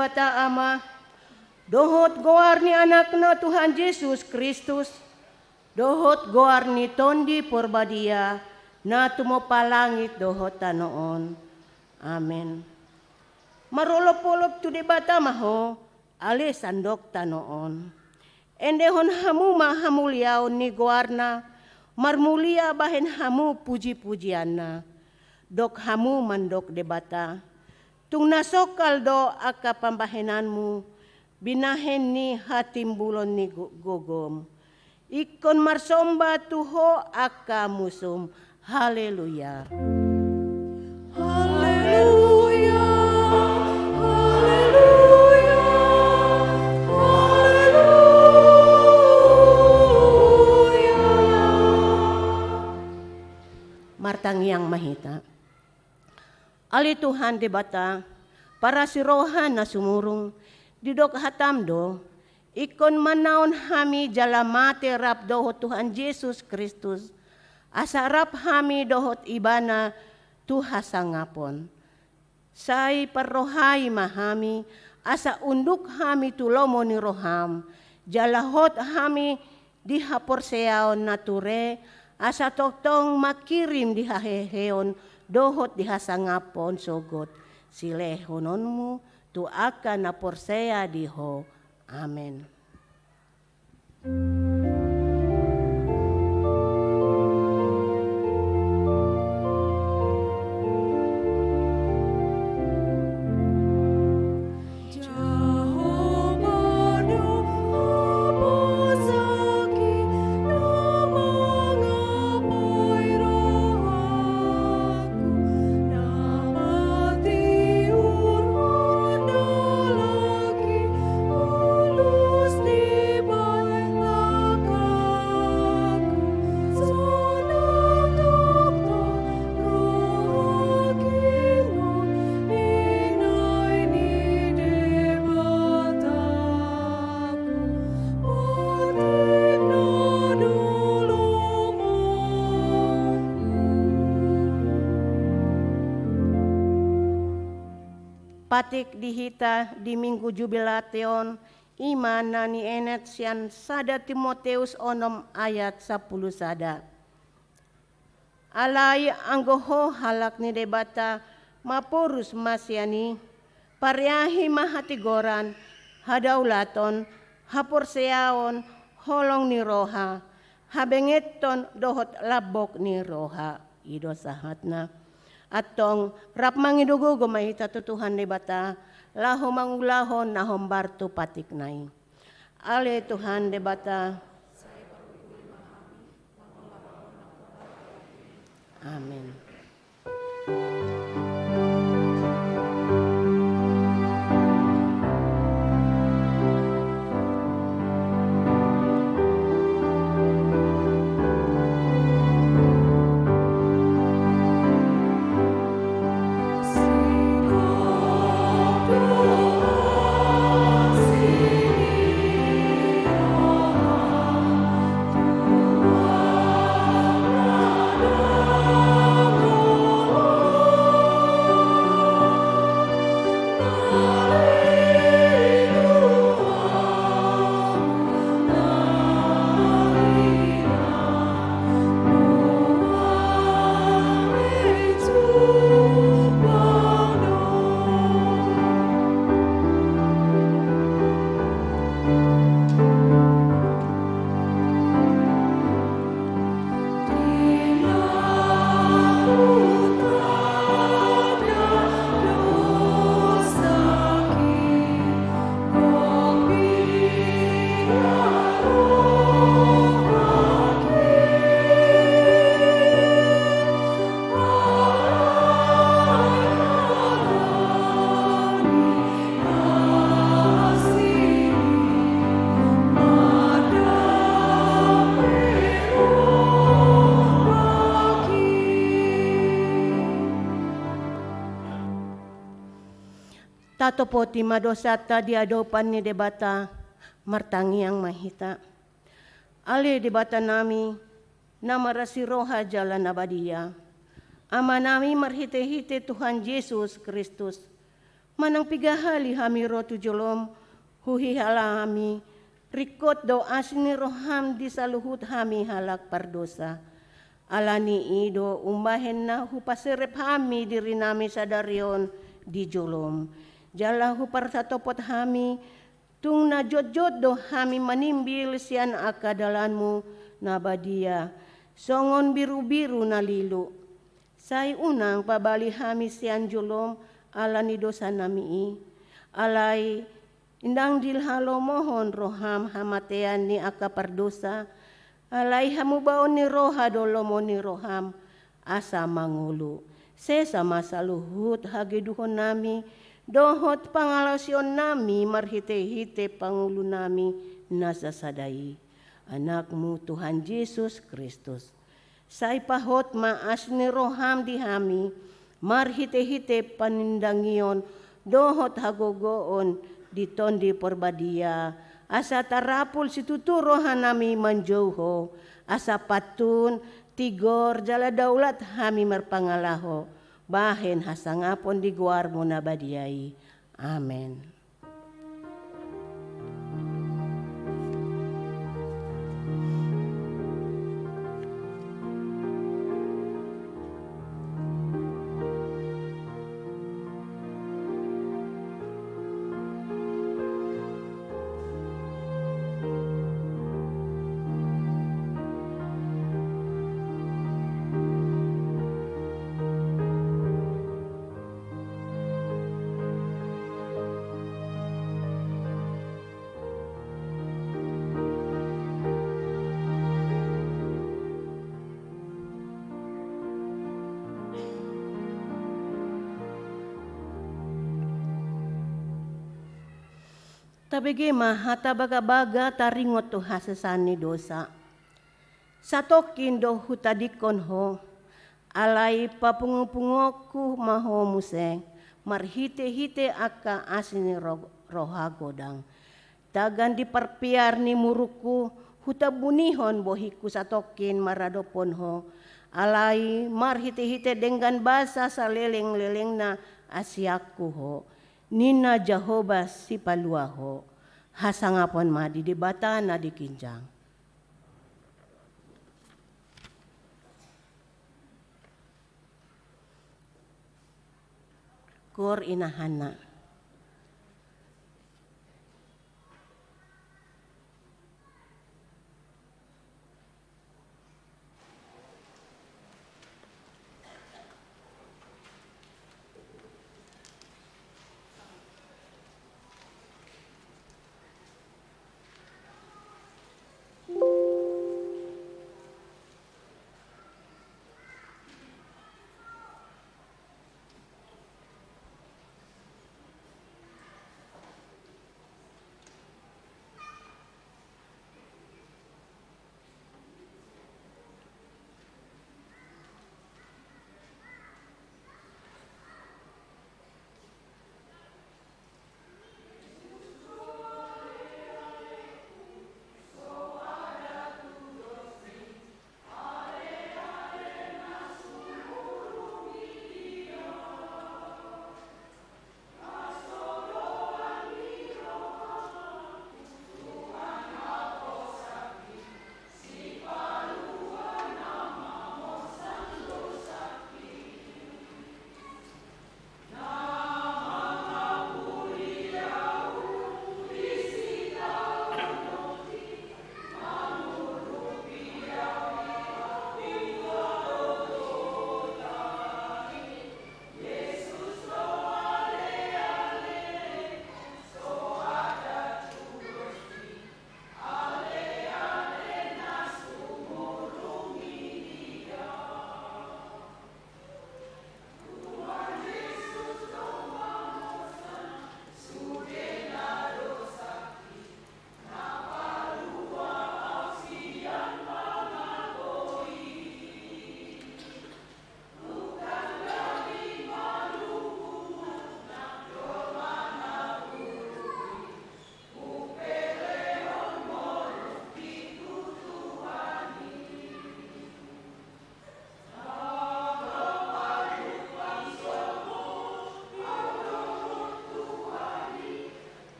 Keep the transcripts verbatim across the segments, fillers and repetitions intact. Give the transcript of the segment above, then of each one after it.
Debata Ama, dohot goar ni Anakna Tuhan Jesus Kristus, dohot goar ni Tondi Porbadia, na tumompa langit dohot tano on. Amen. Marolopolop tu Debata ma ho, ale sandok tano on. Endehon hamu ma hamuliaon ni goarna, marmulia bahen hamu pujipujianna. Dok hamu mandok Debata. Tung na songkal do angka pambahenanmu, binahen ni hatimbulon ni go-, gogom. Ingkon marsomba tu ho angka musum. Haleluya. Haleluya. Haleluya. Haleluya. Martangiang ma hita. Ale Tuhan Debata, parasi roha na sumurung, didok hatam do, ingkon manaon hami jala mate rap dohot Tuhan Jesus Kristus, asa rap hami dohot Ibana tu hasangapon. Sai parrohai ma hami, asa unduk hami tu lomo ni roham, jala hot hami di haporseaon na ture, asa tongtong mangkirim di haheheon dohot di hasangapon sogot silehononmu tu angka na porsea di ho. Amen. Patik di hita di Minggu Jubilate on, i ma na nienet sian sada Timoteus onom ayat sampulu sada. Alai anggo ho halak ni Debata, maporus ma sian i, pareahi ma hatigoran, hadaulaton, haporseaon, holong ni roha, habengeton dohot lambok ni roha. I do sahatna. Antong rap mangido gogo ma hita tu Tuhan Debata, laho mangulahon na hombar tu patikna i. Ale Tuhan Debata. Amen. Tatopoti ma dosanta di adopan ni Debata, martangiang ma hita. Ale Debata nami, na marasi roha jala na badia. Ama nami marhitehite Tuhan Jesus Kristus. Manang piga hali hami ro tu jolom, huhilala hami, ringkot do asi ni roham di saluhut hami halak pardosa. Alani i do umbahen na hupaserep hami dirinami sadari on di jolom. Jala huparsatopot hami, tung na jotjot do hami manimbil sian angka dalanmu na badia, songon birubiru na lilu. Sai unang pabali hami sian jolom ala ni dosanami i. Alai ndang dihalomohon roham hamatean ni angka pardosa, alai hamubaon ni roha do lomo ni roham, asa mangolu. Sesa ma saluhut hageduhonnami, dohot pangalaosionnami marhitehite pangolunami na sasada i, Anakmu Tuhan Jesus Kristus. Sai pahot ma asi ni roham di hami, marhitehite panindangion dohot hagogoon di Tondi Porbadia, asa tarapul situtu rohanami manjou Ho, asa pantun, tigor, jala daulat hami marpangalaho, bahen hasangapon di goarmu na badia i. Amen. Tabege ma hata bagabaga taringot tu hasesaan ni dosa. Satongkin do hutadingkon Ho, alai papungupunguonku ma Ho muse, marhitehite angka asi ni ro-, roha godang. Tagan di parpear ni murukku, hutambunihon bohingku satongkin maradophon Ho, alai marhitehite denggan basa salelenglelengna asianku Ho, ninna Jahowa Sipalua Ho. Hasangapon ma di Debata na di ginjang. Koor inahanna.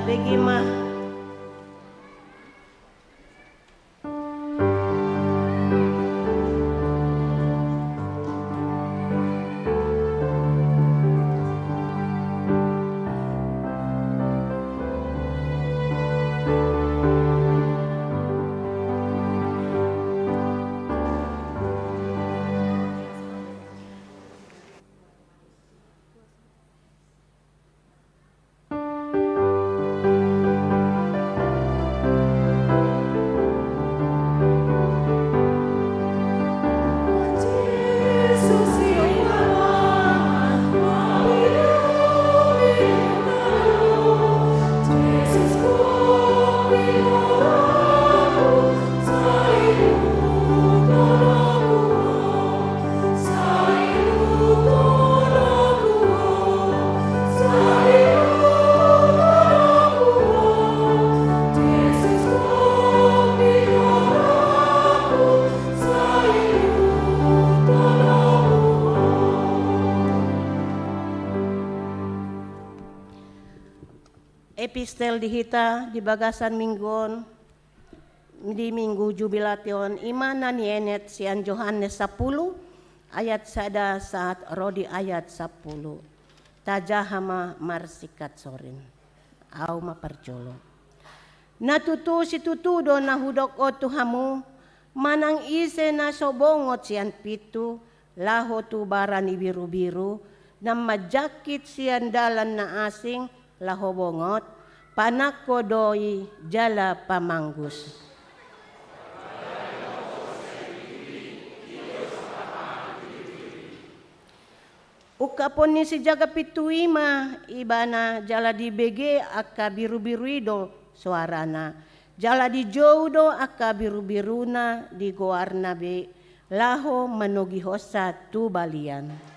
Bege ma. Epistel di hita di bagasan minggu on, di minggu Jubilate on, i ma na nienet sian Johannes sampulu ayat sada sahat ro di ayat sampulu. Tajaha ma marsingkat sorin. Ahu ma parjolo. Na tutu situtu do na hudok on tu hamu, manang ise na so bongot sian pintu, laho tu bara ni birubiru, na manjangkit sian dalan na asing laho bongot, panangko do i jala pamanggus. Ungkapon ni sijaga pintu i ma ibana jala dibege angka birubiru i do soarana, jala dijou do angka birubiruna di goarna be, laho manogihonsa tu balian.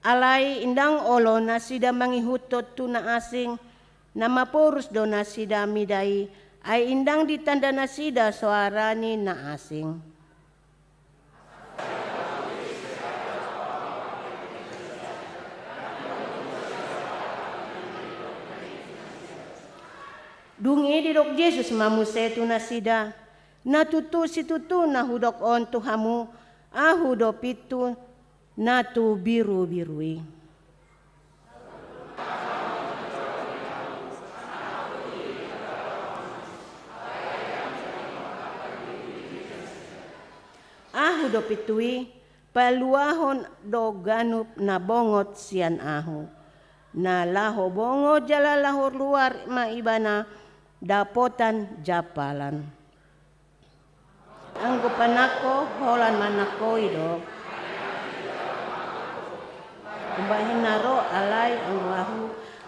Alai ndang olo nasida mangihuthon tu na asing, na maporus do nasida mida i, ai ndang ditanda nasida soara ni na asing. Dung i didok Jesus ma muse tu nasida, na tutu situtu na hudok on tu hamu, ahu do pintu na tu birubiru i. Ahu do pintu i, paluahon do ganup na bongot sian ahu. Na laho bongot jala laho luar ma ibana dapotan jampalan. Anggo panangko, holan manangkoi do. Umbahen na ro alai anggo ahu,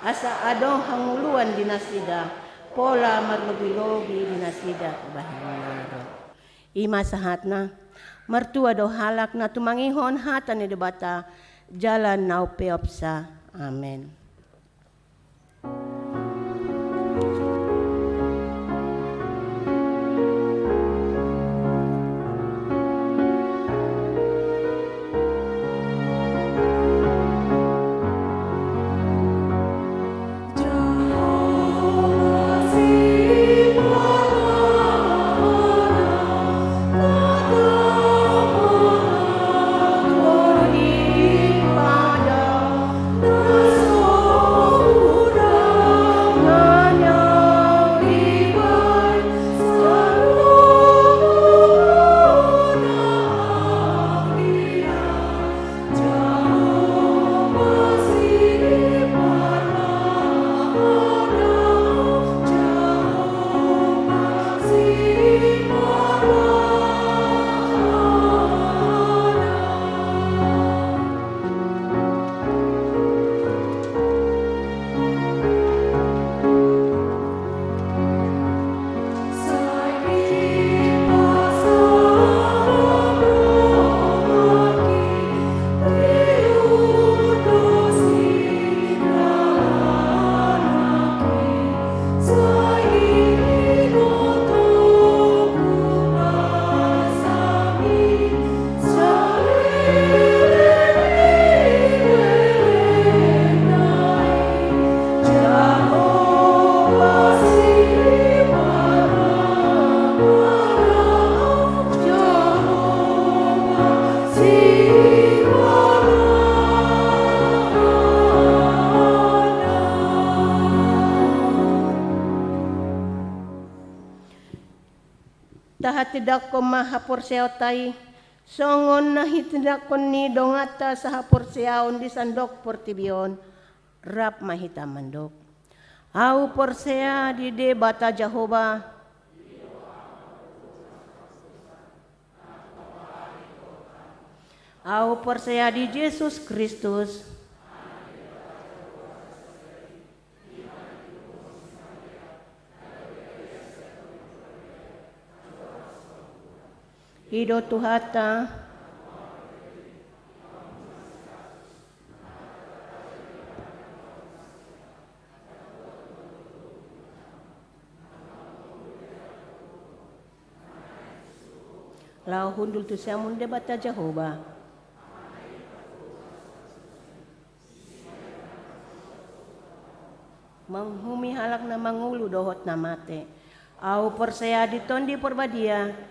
asa adong hangoluan di nasida, pola marlobilobi di nasida umbahen na ro. I ma sahatna. Martua do halak na tumangihon hata ni Debata jala na umpeopsa. Amen. Tahatindangkon ma haporseaonta i, songon na hitindangkon ni donganta sahaporseaon di sandok portibi on. Rap ma hita mandok: Ahu porsea di Debata Jahowa. Ahu porsea di Jesus Kristus. I do Tuhanta. Laho hundul tu siamun Debata Jahowa. Manguhumi halak na mangolu dohot na mate. Ahu porsea di Tondi Parbadia.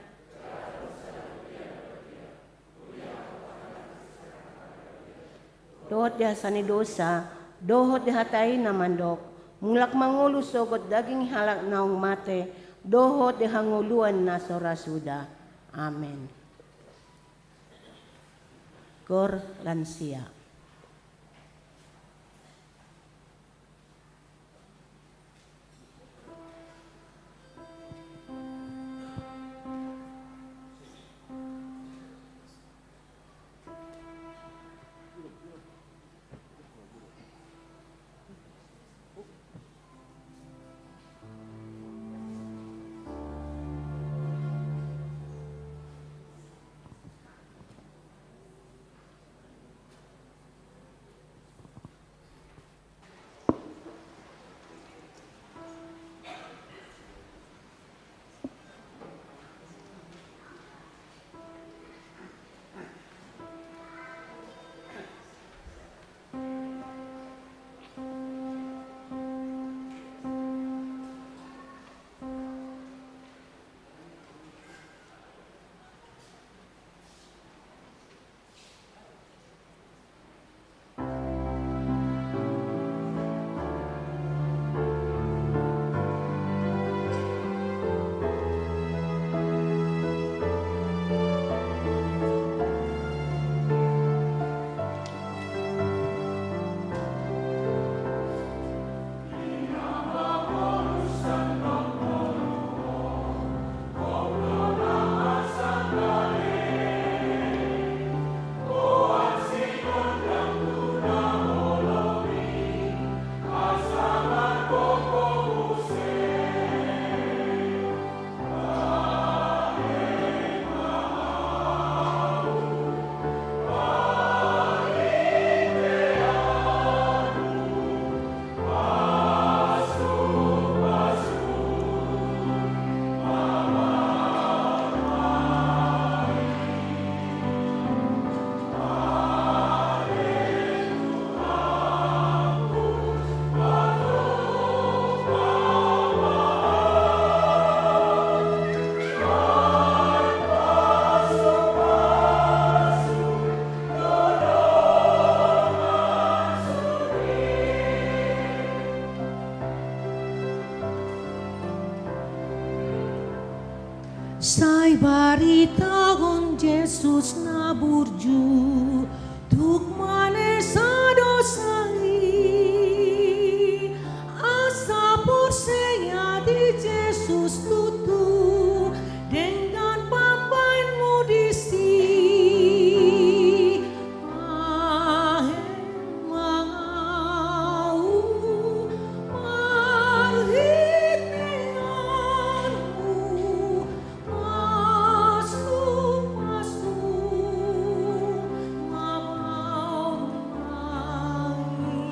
Dohot di hasesaan ni dosa, dohot di hata i na mandok: Mulak mangolu sogot daging ni halak naung mate, dohot di hangoluan na so ra suda. Amen. Gor lansia. Sai baritahon Jesus na burju tu manesa dosa i, asa porsea di Jesus tutu denggan pambahenmu disi. Pahe ma ahu marhiteanmu, pasupasu ma ahu.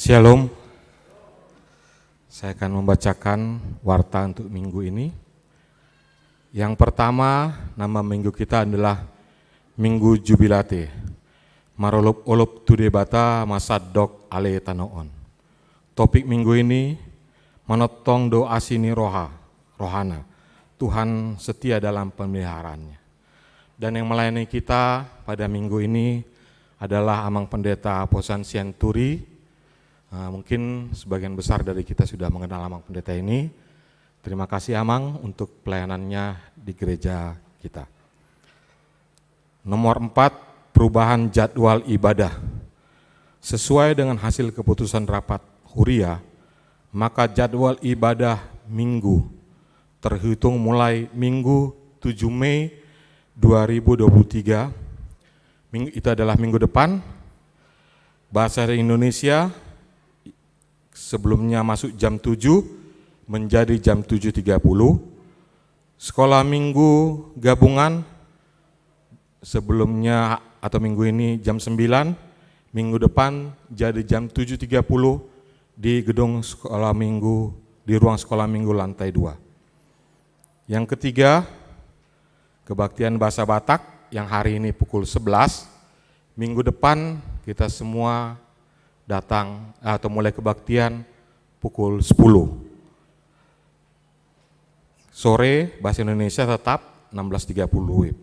Shalom. Saya akan membacakan warta untuk minggu ini. Yang pertama, nama minggu kita adalah Minggu Jubilate. Marolopolop tu Debata, marsandok ale tano on. Topik minggu ini, manongtong do asi ni roha, rohana. Tuhan setia dalam pemeliharaannya. Dan yang melayani kita pada minggu ini adalah Amang Pendeta Posan Sianturi. Eh, mungkin sebagian besar dari kita sudah mengenal Amang Pendeta ini. Terima kasih, Amang, untuk pelayanannya di gereja kita. Nomor empat, perubahan jadwal ibadah. Sesuai dengan hasil keputusan rapat huria, maka jadwal ibadah minggu terhitung mulai Minggu tujuh Mei dua ribu dua puluh tiga, minggu, itu adalah minggu depan, bahasa Indonesia sebelumnya masuk jam tujuh menjadi jam tujuh tiga puluh. Sekolah minggu gabungan sebelumnya atau minggu ini jam sembilan, minggu depan jadi jam tujuh tiga puluh di gedung sekolah minggu, di ruang sekolah minggu lantai dua. Yang ketiga, kebaktian bahasa Batak yang hari ini pukul sebelas, minggu depan kita semua datang atau mulai kebaktian pukul sepuluh. Sore, bahasa Indonesia tetap enam belas tiga puluh WIB.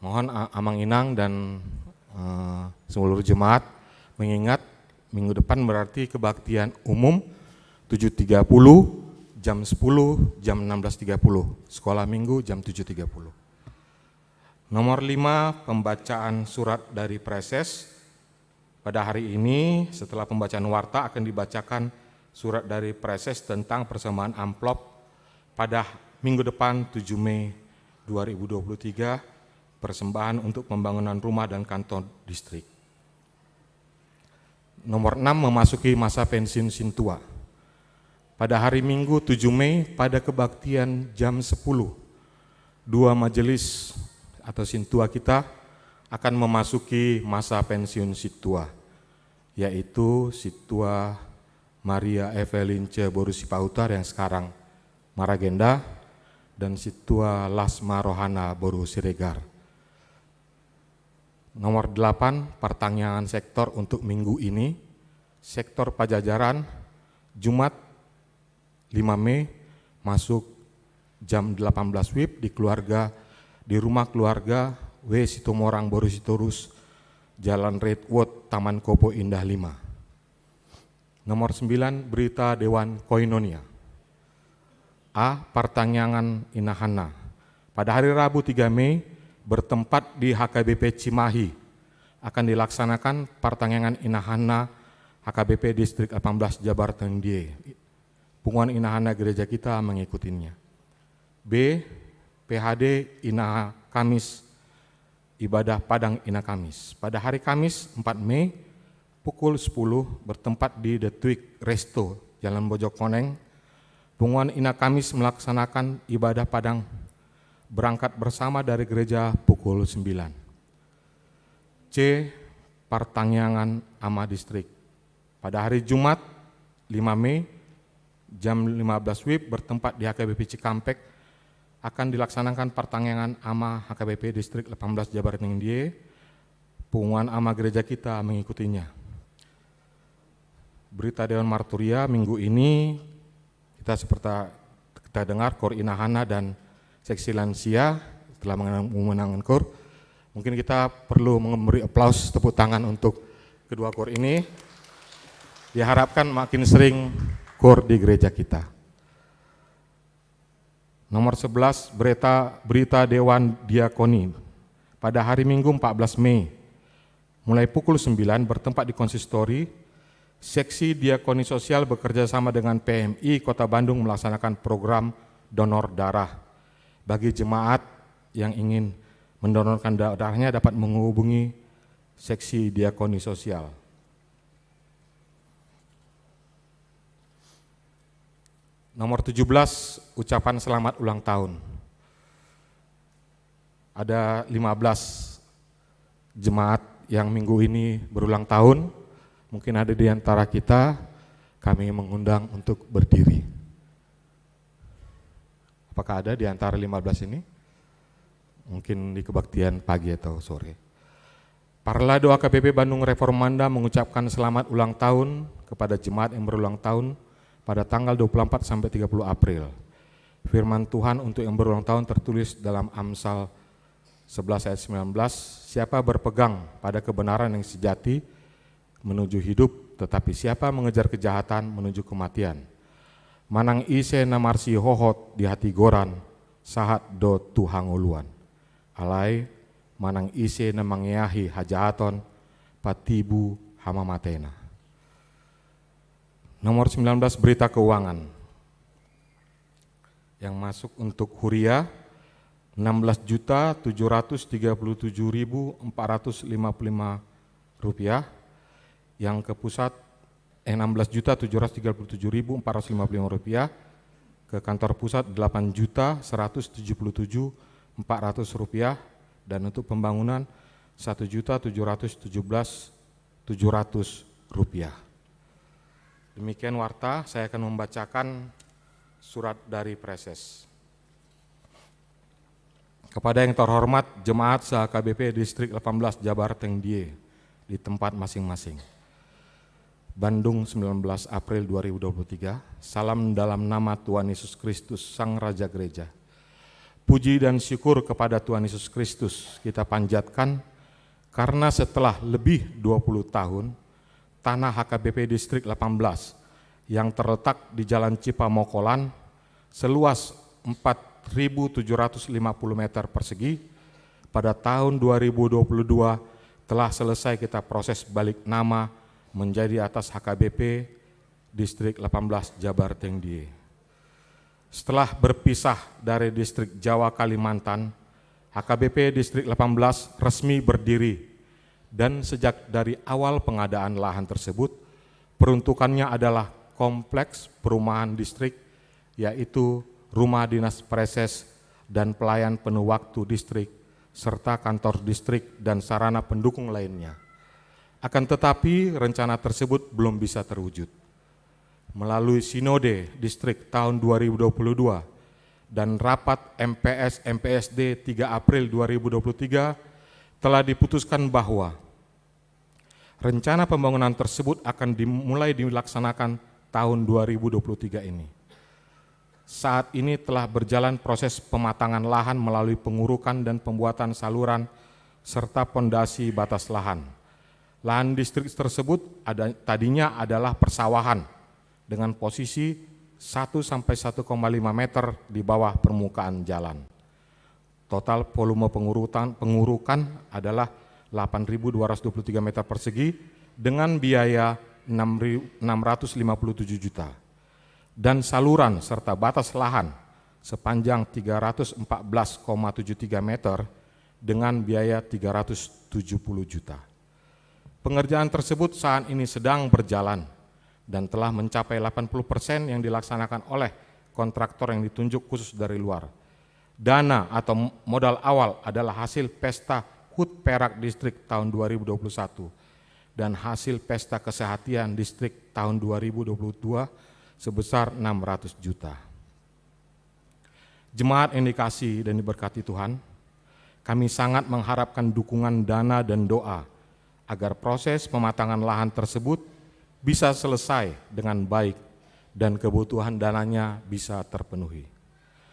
Mohon, a-, Amang Inang dan, eh, seluruh jemaat mengingat minggu depan berarti kebaktian umum tujuh tiga puluh, jam sepuluh, jam enam belas tiga puluh. Sekolah minggu jam tujuh tiga puluh. Nomor lima, pembacaan surat dari praeses. Pada hari ini, setelah pembacaan warta, akan dibacakan surat dari praeses tentang persembahan amplop pada minggu depan, tujuh Mei dua ribu dua puluh tiga, persembahan untuk pembangunan rumah dan kantor distrik. Nomor enam, memasuki masa pensiun sintua. Pada hari Minggu, tujuh Mei, pada kebaktian jam sepuluh, dua majelis atau sintua kita akan memasuki masa pensiun sintua, yaitu Sintua Maria Evelyn C. boru Sipahutar yang sekarang maragenda, dan Sintua Lasma Rohana boru Siregar. Nomor delapan, pertangiangan sektor untuk minggu ini. Sektor Pajajaran, Jumat lima Mei, masuk jam delapan belas WIB di keluarga, di rumah keluarga W. Situmorang boru Sitorus, Jalan Redwood, Taman Kopo Indah lima. Nomor sembilan, berita Dewan Koinonia. A, partangiangan Ina Hanna. Pada hari Rabu tiga Mei, bertempat di H K B P Cimahi, akan dilaksanakan partangiangan Ina Hanna H K B P Distrik delapan belas Jabar Tengdie. Punguan Ina Hanna gereja kita mengikutinya. B, P H D Ina Kamis, ibadah Padang Ina Kamis. Pada hari Kamis, empat Mei, pukul sepuluh, bertempat di The Twig Resto, Jalan Bojongkoneng, Punguan Ina Kamis melaksanakan ibadah Padang berangkat bersama dari gereja pukul sembilan. C, partangiangan Ama Distrik. Pada hari Jumat, lima Mei, jam lima belas WIB, bertempat di H K B P Cikampek, akan dilaksanakan partangiangan Ama H K B P Distrik delapan belas Jabar Tengdie. Punguan Ama gereja kita mengikutinya. Berita Dewan Marturia minggu ini, kita seperti kita dengar, Kor Ina Hanna dan Seksi Lansia telah mengenang-, memenangkan kor. Mungkin kita perlu memberi aplaus, tepuk tangan untuk kedua kor ini. Diharapkan makin sering kor di gereja kita. Nomor sebelas, berita, berita Dewan Diakoni. Pada hari Minggu, empat belas Mei, mulai pukul sembilan, bertempat di konsistori, Seksi Diakoni Sosial bekerja sama dengan P M I Kota Bandung melaksanakan program donor darah. Bagi jemaat yang ingin mendonorkan da-, darahnya dapat menghubungi Seksi Diakoni Sosial. Nomor tujuh belas, ucapan selamat ulang tahun. Ada lima belas jemaat yang minggu ini berulang tahun. Mungkin ada di antara kita, kami mengundang untuk berdiri. Apakah ada di antara lima belas ini? Mungkin di kebaktian pagi atau sore. Parla do H K B P Bandung Reformanda mengucapkan selamat ulang tahun kepada jemaat yang berulang tahun pada tanggal dua puluh empat sampai tiga puluh April. Firman Tuhan untuk yang berulang tahun tertulis dalam Amsal sebelas ayat sembilan belas, "Siapa berpegang pada kebenaran yang sejati menuju hidup, tetapi siapa mengejar kejahatan menuju kematian. Manang ise na marsihohot di hatigoran, sahat do tu hangoluan. Alai manang ise na mangeahi hajahaton, patibu hamamatena." Nomor sembilan belas, berita keuangan yang masuk untuk Huria, enam belas juta tujuh ratus tiga puluh tujuh ribu empat ratus lima puluh lima rupiah, yang ke pusat, eh, enam belas juta tujuh ratus tiga puluh tujuh ribu empat ratus lima puluh lima rupiah, ke kantor pusat delapan juta seratus tujuh puluh tujuh empat ratus rupiah, dan untuk pembangunan satu juta tujuh ratus tujuh belas tujuh ratus rupiah. Demikian warta, saya akan membacakan surat dari Praeses. Kepada yang terhormat jemaat se-H K B P Distrik delapan belas Jabar Tengdie di tempat masing-masing. Bandung, sembilan belas April dua ribu dua puluh tiga. Salam dalam nama Tuhan Yesus Kristus, Sang Raja Gereja. Puji dan syukur kepada Tuhan Yesus Kristus kita panjatkan karena setelah lebih dua puluh tahun, tanah H K B P Distrik delapan belas yang terletak di Jalan Cipamokolan seluas empat ribu tujuh ratus lima puluh meter persegi, pada tahun dua ribu dua puluh dua telah selesai kita proses balik nama menjadi atas H K B P Distrik delapan belas Jabar Tengdie. Setelah berpisah dari Distrik Jawa Kalimantan, H K B P Distrik delapan belas resmi berdiri, dan sejak dari awal pengadaan lahan tersebut, peruntukannya adalah kompleks perumahan distrik, yaitu rumah dinas praeses dan pelayan penuh waktu distrik, serta kantor distrik dan sarana pendukung lainnya. Akan tetapi, rencana tersebut belum bisa terwujud. Melalui Sinode Distrik tahun dua ribu dua puluh dua dan rapat M P S M P S D tiga April dua ribu dua puluh tiga, telah diputuskan bahwa rencana pembangunan tersebut akan dimulai dilaksanakan tahun dua ribu dua puluh tiga ini. Saat ini telah berjalan proses pematangan lahan melalui pengurukan dan pembuatan saluran serta pondasi batas lahan. Lahan distrik tersebut ada, tadinya adalah persawahan dengan posisi satu sampai satu koma lima meter di bawah permukaan jalan. Total volume pengurutan, pengurukan adalah delapan ribu dua ratus dua puluh tiga meter persegi dengan biaya enam ri-, enam ratus lima puluh tujuh juta. Dan saluran serta batas lahan sepanjang tiga ratus empat belas koma tujuh tiga meter dengan biaya tiga ratus tujuh puluh juta. Pengerjaan tersebut saat ini sedang berjalan dan telah mencapai delapan puluh persen yang dilaksanakan oleh kontraktor yang ditunjuk khusus dari luar. Dana atau modal awal adalah hasil pesta hut perak distrik tahun dua ribu dua puluh satu dan hasil pesta kesehatan distrik tahun dua ribu dua puluh dua sebesar enam ratus juta. Jemaat yang dikasihi dan diberkati Tuhan, kami sangat mengharapkan dukungan dana dan doa agar proses pematangan lahan tersebut bisa selesai dengan baik dan kebutuhan dananya bisa terpenuhi.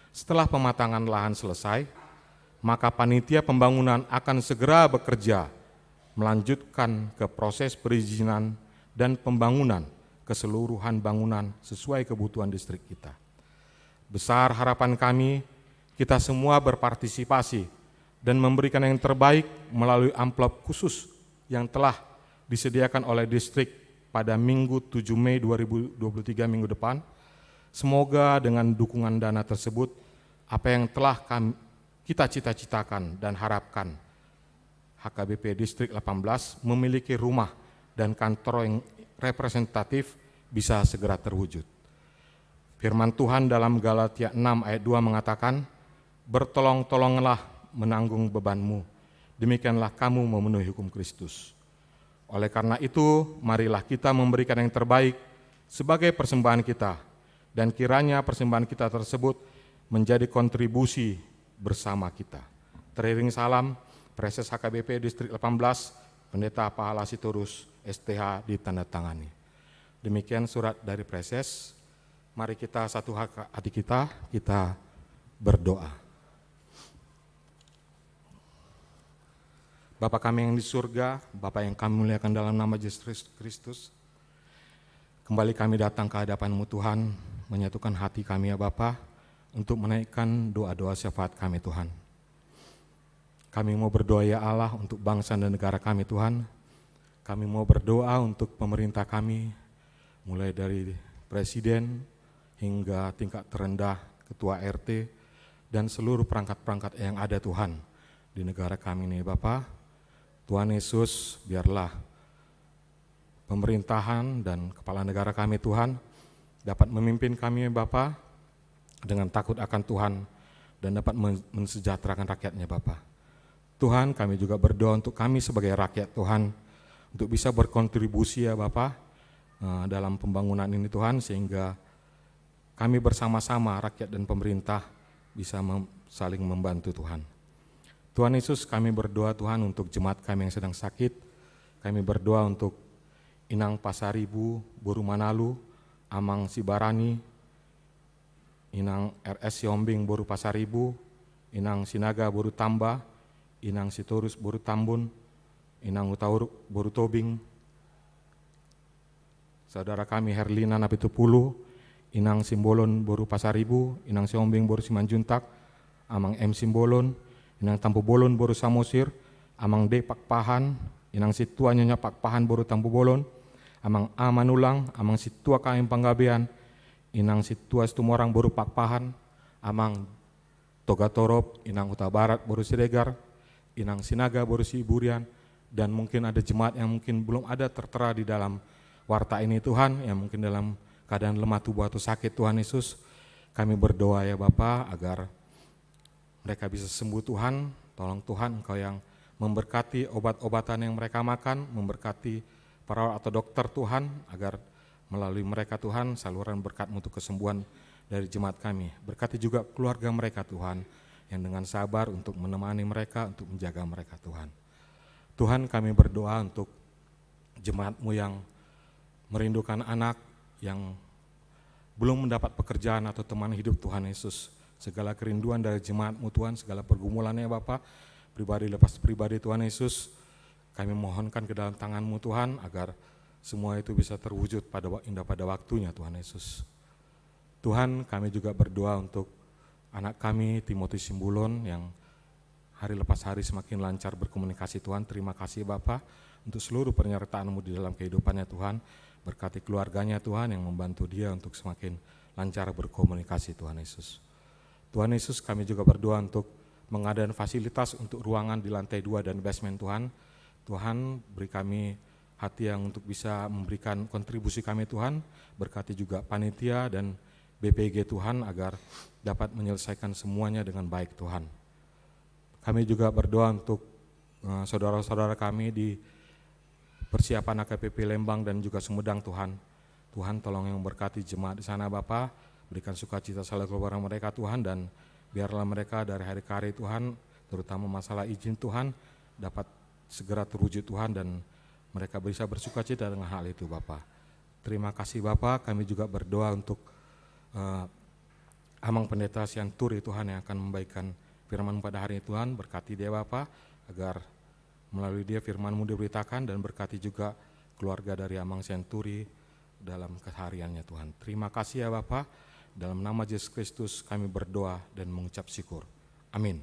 Setelah pematangan lahan selesai, maka panitia pembangunan akan segera bekerja melanjutkan ke proses perizinan dan pembangunan keseluruhan bangunan sesuai kebutuhan distrik kita. Besar harapan kami, kita semua berpartisipasi dan memberikan yang terbaik melalui amplop khusus yang telah disediakan oleh distrik pada Minggu tujuh Mei dua ribu dua puluh tiga, minggu depan. Semoga dengan dukungan dana tersebut, apa yang telah kami, kita cita-citakan dan harapkan, H K B P Distrik delapan belas memiliki rumah dan kantor yang representatif bisa segera terwujud. Firman Tuhan dalam Galatia enam ayat dua mengatakan, "Bertolong-tolonglah menanggung bebanmu, demikianlah kamu memenuhi hukum Kristus." Oleh karena itu, marilah kita memberikan yang terbaik sebagai persembahan kita, dan kiranya persembahan kita tersebut menjadi kontribusi bersama kita. Teriring salam, Praeses H K B P Distrik delapan belas, Pendeta Pahala Sitorus, S T H, ditandatangani. Demikian surat dari Praeses. Mari kita satu ha-, hati kita, kita berdoa. Bapa kami yang di surga, Bapa yang kami muliakan dalam nama Yesus Kristus, kembali kami datang ke hadapan-Mu, Tuhan, menyatukan hati kami, ya Bapa, untuk menaikkan doa-doa syafaat kami, Tuhan. Kami mau berdoa, ya Allah, untuk bangsa dan negara kami, Tuhan. Kami mau berdoa untuk pemerintah kami, mulai dari presiden hingga tingkat terendah, ketua R T, dan seluruh perangkat-perangkat yang ada, Tuhan, di negara kami ini, Bapa. Tuhan Yesus, biarlah pemerintahan dan kepala negara kami, Tuhan, dapat memimpin kami, Bapa, dengan takut akan Tuhan dan dapat men-, mensejahterakan rakyatnya, Bapa. Tuhan, kami juga berdoa untuk kami sebagai rakyat, Tuhan, untuk bisa berkontribusi, ya Bapa, eh, dalam pembangunan ini, Tuhan, sehingga kami bersama-sama, rakyat dan pemerintah, bisa mem-, saling membantu, Tuhan. Tuhan Yesus, kami berdoa, Tuhan, untuk jemaat kami yang sedang sakit. Kami berdoa untuk Inang Pasaribu boru Manalu, Amang Sibarani, Inang R S Sihombing boru Pasaribu, Inang Sinaga boru Tamba, Inang Sitorus boru Tambun, Inang Hutauruk boru Tobing, saudara kami Herlina Napitupulu, Inang Simbolon boru Pasaribu, Inang Sihombing boru Simanjuntak, Amang M Simbolon, Inang Tampubolon boru Samosir, Amang D Pakpahan, Inang Situa Nyonya Pakpahan boru Tampubolon, Amang A Manulang, Amang Situa Kaim Panggabean, Inang Situa Situmorang boru Pakpahan, Amang Togatorop, Inang Hutabarat boru Siregar, Inang Sinaga boru Siburian, dan mungkin ada jemaat yang mungkin belum ada tertera di dalam warta ini, Tuhan, yang mungkin dalam keadaan lemah tubuh atau sakit, Tuhan Yesus. Kami berdoa, ya Bapa, agar mereka bisa sembuh, Tuhan. Tolong, Tuhan, Engkau yang memberkati obat-obatan yang mereka makan, memberkati perawat atau dokter, Tuhan, agar melalui mereka, Tuhan, saluran berkat-Mu untuk kesembuhan dari jemaat kami. Berkati juga keluarga mereka, Tuhan, yang dengan sabar untuk menemani mereka, untuk menjaga mereka, Tuhan. Tuhan, kami berdoa untuk jemaat-Mu yang merindukan anak, yang belum mendapat pekerjaan atau teman hidup, Tuhan Yesus. Segala kerinduan dari jemaat-Mu, Tuhan, segala pergumulannya, Bapa, pribadi lepas pribadi, Tuhan Yesus, kami mohonkan ke dalam tangan-Mu, Tuhan, agar semua itu bisa terwujud pada wa-, indah pada waktunya, Tuhan Yesus. Tuhan, kami juga berdoa untuk anak kami, Timothy Simbolon, yang hari lepas hari semakin lancar berkomunikasi, Tuhan. Terima kasih, Bapa, untuk seluruh penyertaan-Mu di dalam kehidupannya, Tuhan. Berkati keluarganya, Tuhan, yang membantu dia untuk semakin lancar berkomunikasi, Tuhan Yesus. Tuhan Yesus, kami juga berdoa untuk pengadaan fasilitas untuk ruangan di lantai dua dan basement, Tuhan. Tuhan, beri kami hati yang untuk bisa memberikan kontribusi kami, Tuhan. Berkati juga panitia dan B P G, Tuhan, agar dapat menyelesaikan semuanya dengan baik, Tuhan. Kami juga berdoa untuk, eh, saudara-saudara kami di persiapan H K B P Lembang dan juga Sumedang, Tuhan. Tuhan, tolong yang memberkati jemaat di sana, Bapa. Berikan sukacita selalu kepada mereka, Tuhan, dan biarlah mereka dari hari ke hari, Tuhan, terutama masalah izin, Tuhan, dapat segera terwujud, Tuhan, dan mereka bisa bersukacita dengan hal itu, Bapa. Terima kasih, Bapa. Kami juga berdoa untuk, eh, Amang Pendeta Sianturi, Tuhan, yang akan membagikan firman-Mu pada hari ini, Tuhan. Berkati dia, Bapa, agar melalui dia firman-Mu diberitakan, dan berkati juga keluarga dari Amang Sianturi dalam kesehariannya, Tuhan. Terima kasih, ya Bapa. Dalam nama Yesus Kristus kami berdoa dan mengucap syukur. Amin.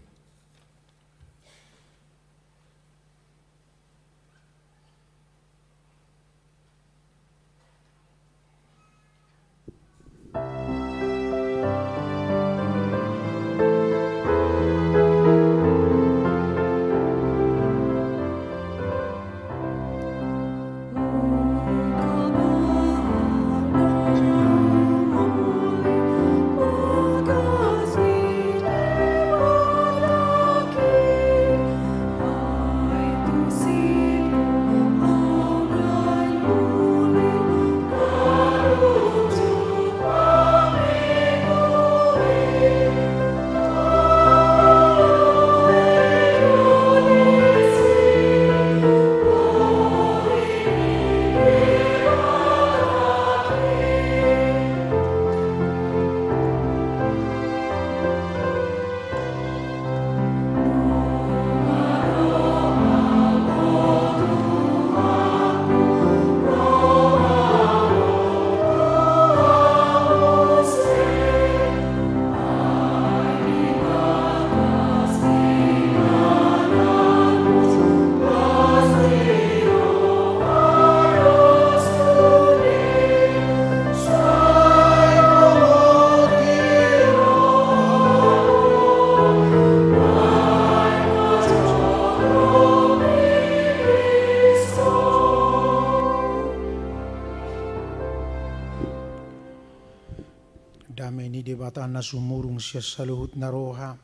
Tanna sumurung sian saluhut na roha,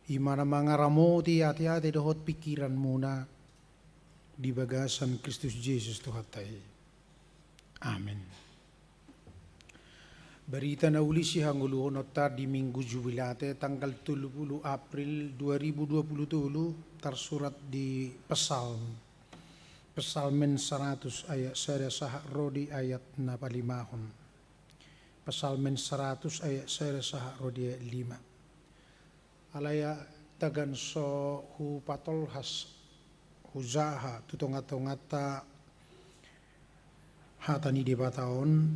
i ma na mangaramoti ateate dohot pingkiranmuna di bagasan Kristus Jesus Tuhanta i. Amin. Barita na uli sihangoluhononta di Minggu Jubilate tanggal tolu pulu April dua ribu dua pulu tolu tarsurat di Psalm. Psalmen saratus ayat sada sahat ro di ayat na palimahon. Psalmen saratus ayat sada sahat ro di ayat lima. Alai tagan so hupatolhas, hujaha tu tongatonganta hata ni Debata on,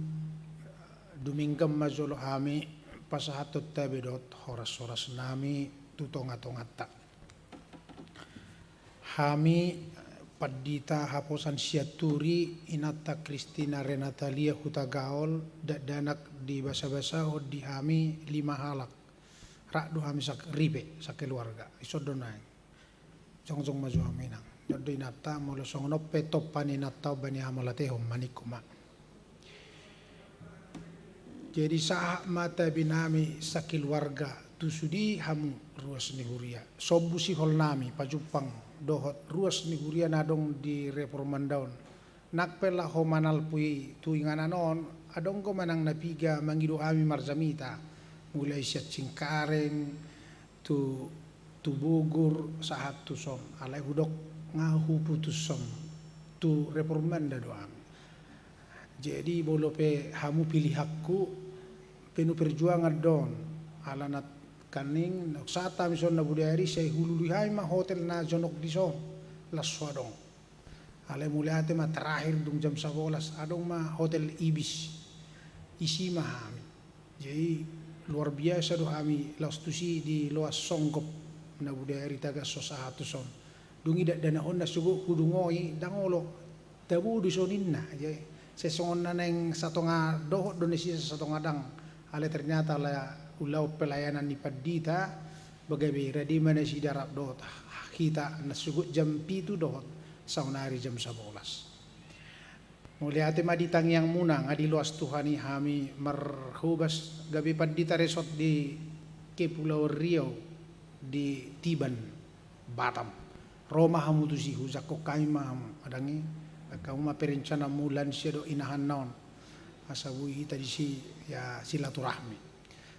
dumenggan ma jolo hami pasahathon tabe dohot horashorasnami tu tongatonganta. Hami pandita haposan Sianturi, inanta Kristina Renatalia Hutagaol, dakdanak dibasabasahon di hami lima halak. Rap do hami sak-, ripe, sakeluarga. Dison do naeng. Jongjong ma jo hami, Inang. Jolo do inanta, molo songon on pe tompa ni inanta on baen hamauliatehon ma ningku ma. Jadi sahat ma tabinami sakeluarga tu sude hamu ruas ni huria. Sombu siholnami pajumpang dohot ruas ni huria na adong di Reformanda on. Nang pe laho manalpui tu inganan on, adong do manang na piga mangido hami marjamita, mulai sian Cengkareng, tu, tu Bogor, sahat tuson, alai hudok nga huputushon, tu Reformanda do hami. Jadi molo pe hamu pilihanku, penuh perjuangan do on, ala nangkaning, sahat hami son na bodari, sai hulului hami ma hotel na jonok dison, las so adong. Alai mauliate ma terakhir dung jam sabolas, adong ma hotel Ibis. Isi ma hami. Jadi luar biasa do hami laos tusi di loas songgop na bodari tagan so sahat tuson. Dung i dakdanakonna sogot hudungoi, ndang olo tabo dison ninna. Jadi sai songon na naeng satonga dohot do nasida satonga dang. Alai ternyata ala ulaon pelayanan ni pandita, bagabe rade ma nasida rap dohot hita na sogot jam pitu dohot saonari jam sabolas. Mauliate ma di tangiangmuna, nga diloas Tuhan i hami marhobas gabe pandita resort di Kepulauan Riau di Tiban, Batam. Ro ma hamu tusi, hujangkon hami ma hamu, adang i, angka hamu ma perencanamu lansia dohot inahanna on. Asa boi hita disi, ya, silaturahmi.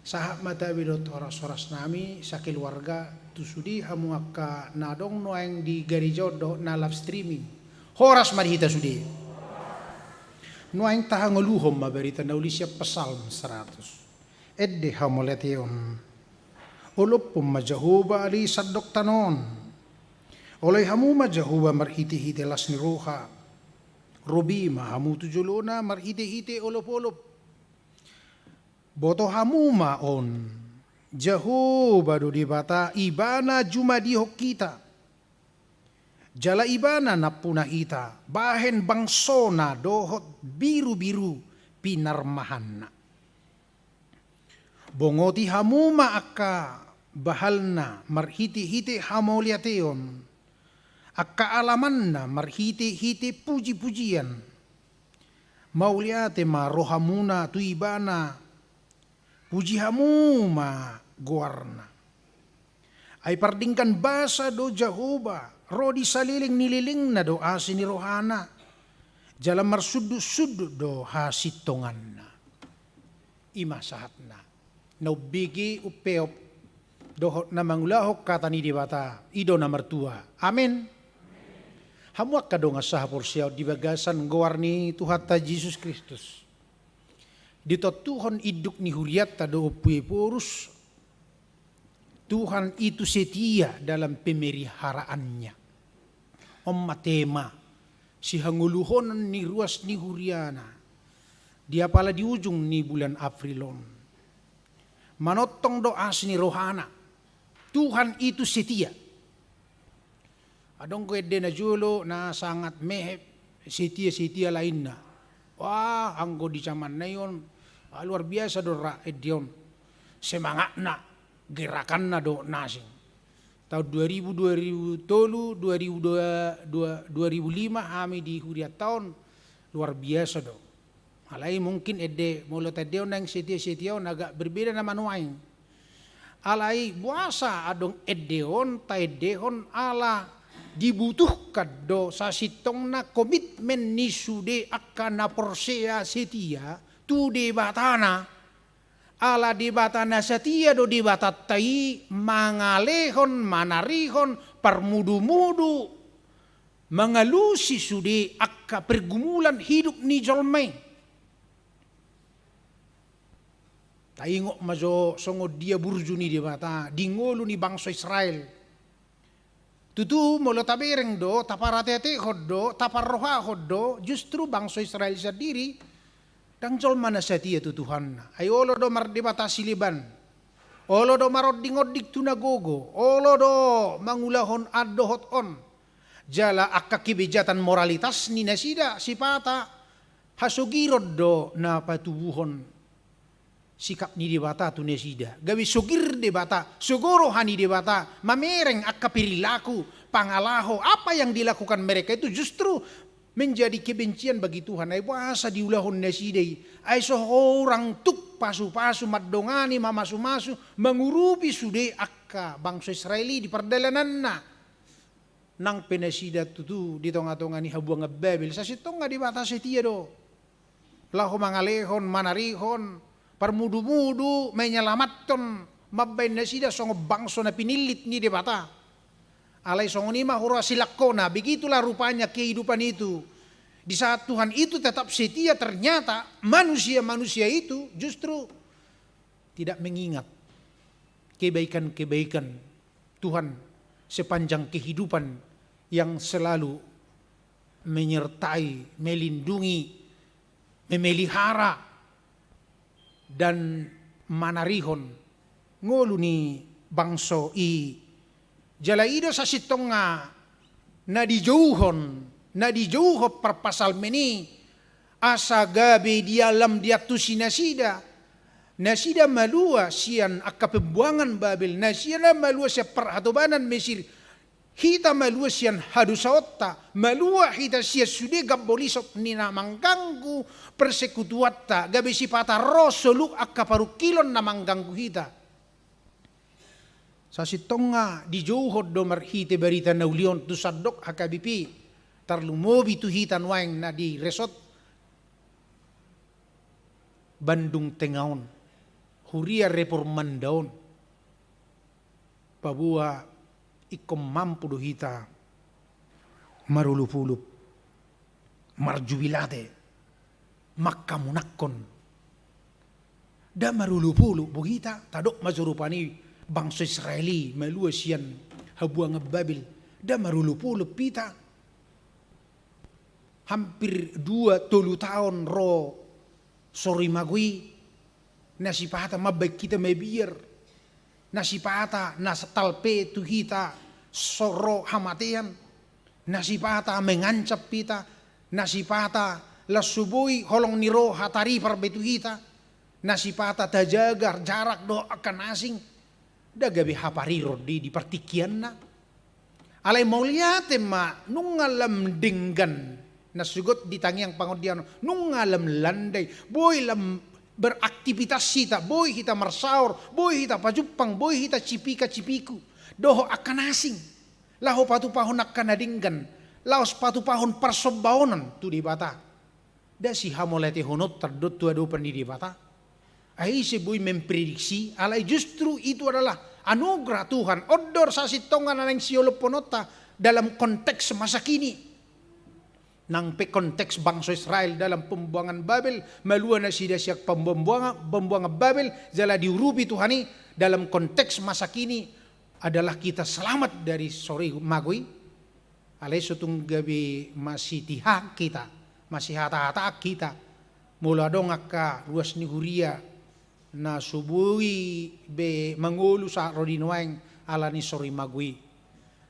Sahat ma tabe dohot horashorasnami sakeluarga tu sude hamu angka na adong nuaeng di gareja on dohot na live streaming. Horas ma di hita sude. Nuaeng tahangoluhon ma barita na uli sian Psalm saratus. Ende hamauliateon. Olophon ma Jahowa ale sandok tano on. Oloi hamu ma Jahowa marhitehite las ni roha. Robi ma hamu tu jolona marhitehite olopolop. Boto hamu ma on, Jahowa do Debata, Ibana jumadihon hita. Jala Ibana nampuna hita bahen bangsona dohot birubiru pinarmahanna. Bongoti hamu ma angka bahalna marhitehite hamauliateon, angka alamanna marhitehite pujipujian. Mauliate ma rohamuna tu Ibana, puji hamu ma goarna. Ai pardenggan basa do Jahowa, ro di saleleng ni lelengna do asi ni rohana, jala marsundutsundut do hasintonganna. I ma sahatna. Na umbege, umpeop dohot na mangulahon hata ni Debata, i do na martua. Amen. Hamu angka dongan sahaporseaon di bagasan goar ni Tuhanta Jesus Kristus. Ditontuhon induk ni hurianta do Ompu Ephorus, Tuhan itu setia dalam pemeliharaannya. On ma tema sihangoluhonon ni ruas ni huriana di apala di ujung ni bulan April on. Manongtong do asi ni rohana. Tuhan itu setia. Adong do ende na jolo na sangat mehep, setia-setia lainna. Wah, anggo di jamanna i on, ah, luar biasa do ra ende on. Semangatna, gerakanna do na asing. Taon dua ribu, dua ribu tolu, dua ribu dua, dua, dua ribu lima hami di hurianta on, luar biasa do. Alai mungkin ende molo taendehon naeng setia-setia on agak berbeda nama nuaeng. Alai boasa adong ende on taendehon ala dibutuhkan do sasintongna komitmen ni sude angka na porsea setia tu Debatana. Ala Debata na satia do Debatanta i mangalehon, manarihon, parmudu-mudu, mangalusi sude angka pergumulan hidup ni jolma i. Taingot ma jo songon dia burju ni Debata di ngolu ni bangso Israel. Tutu molo tabereng do, taparateatehon do, taparrohahon do, justru bangso Israel sandiri ndang jolma na satia tu Tuhanna. Ai olo do mardebata sileban, olo do maronding-onding tu na gogo, olo do mangulahon an dohot on. Jala angka kebejatan moralitas ni nasida sipata hasogiron do na patubuhon sikap ni Debata tu nasida. Gabe sogir Debata, sogo roha ni Debata mamereng angka perilaku, pangalaho, apa yang dilakukan mereka itu justru menjadi kebencian bagi Tuhan. Ai boasa diulahon nasida i? Ai so hurang tuk pasu-pasu, mandongani, mamasu-masu, mangurupi sude angka bangso Israel i di pardalananna. Nang pe nasida tutu di tonga-tonga ni habuangan Babel, sasintongna Debata setia do. Laho mangalehon, manarihon, parmudu-mudu, menyelamathon, mambahen nasida songon bangso na pinillit ni Debata. Alai songon i ma huroha silangkona, begitulah rupanya kehidupan itu. Di saat Tuhan itu tetap setia, ternyata manusia-manusia itu justru tidak mengingat kebaikan-kebaikan Tuhan sepanjang kehidupan yang selalu menyertai, melindungi, memelihara, dan manarihon ngolu ni bangso i. Jala i do sasintongna na dijouhon, na dijouhon parpsalmen i, asa gabe dialam diantusi nasida. Nasida malua sian angka pembuangan Babel, nasida malua sian parhatobanan Mesir. Hita malua sian hadosaonta, malua hita sian sude gambo lisop ni na mangganggu persekutuanta, gabe sipata ro solu angka parungkilon na mangganggu hita. Sasintongna dijouhon do marhite barita na uli on tu sandok H K B P, tarlumobi tu hita nuaeng na di resort Bandung Tenga on, huria Reformanda on. Paboa ingkon mampu do hita marolopolop, marjubilate, mangkamunangkon. Nda marolopolop bo hita, tadok ma jo rupani bangso Israel i malua sian habuangan Babel. Nda marolopolop hita. Hampir dua tolu taon ro sorimago i, na sipata mambahen hita mabiar, na sipata na talpe tu hita so ro hamatean, na sipata mengancam hita, na sipata las so boi holong ni roha taripar be tu hita, na sipata tajaga jarak dohot angka na asing. Nda gabe hapariron di, di partingkianna. Alai mauliate ma nunga lam denggan na sogot di tangiang pangondian on, nunga lam landai, boi lam beraktivitas hita, boi hita marsaor, boi hita pajumpang, boi hita cipika-cipiku dohot angka na asing, laho patupahon angka na denggan, laos patupahon parsombaonan tu Debata. Nda sihamauliatehononta do tu adopan ni Debata. Ai ise boi memprediksi, alai justru itu adalah anugerah Tuhan. On do sasintongna na naeng siolopkononta dalam konteks masa kini. Nang pe konteks bangso Israel dalam pembuangan Babel, malua nasida sian pembuangan, pembuangan Babel, jala diurupi Tuhan i dalam konteks masa kini adalah kita selamat dari sorimago i. Alai so tung gabe masitihahang hita, masihatahatahan hita, molo adong angka ruas ni huria na so boi be mangolu sahat ro di nuaeng ala ni sorimago i.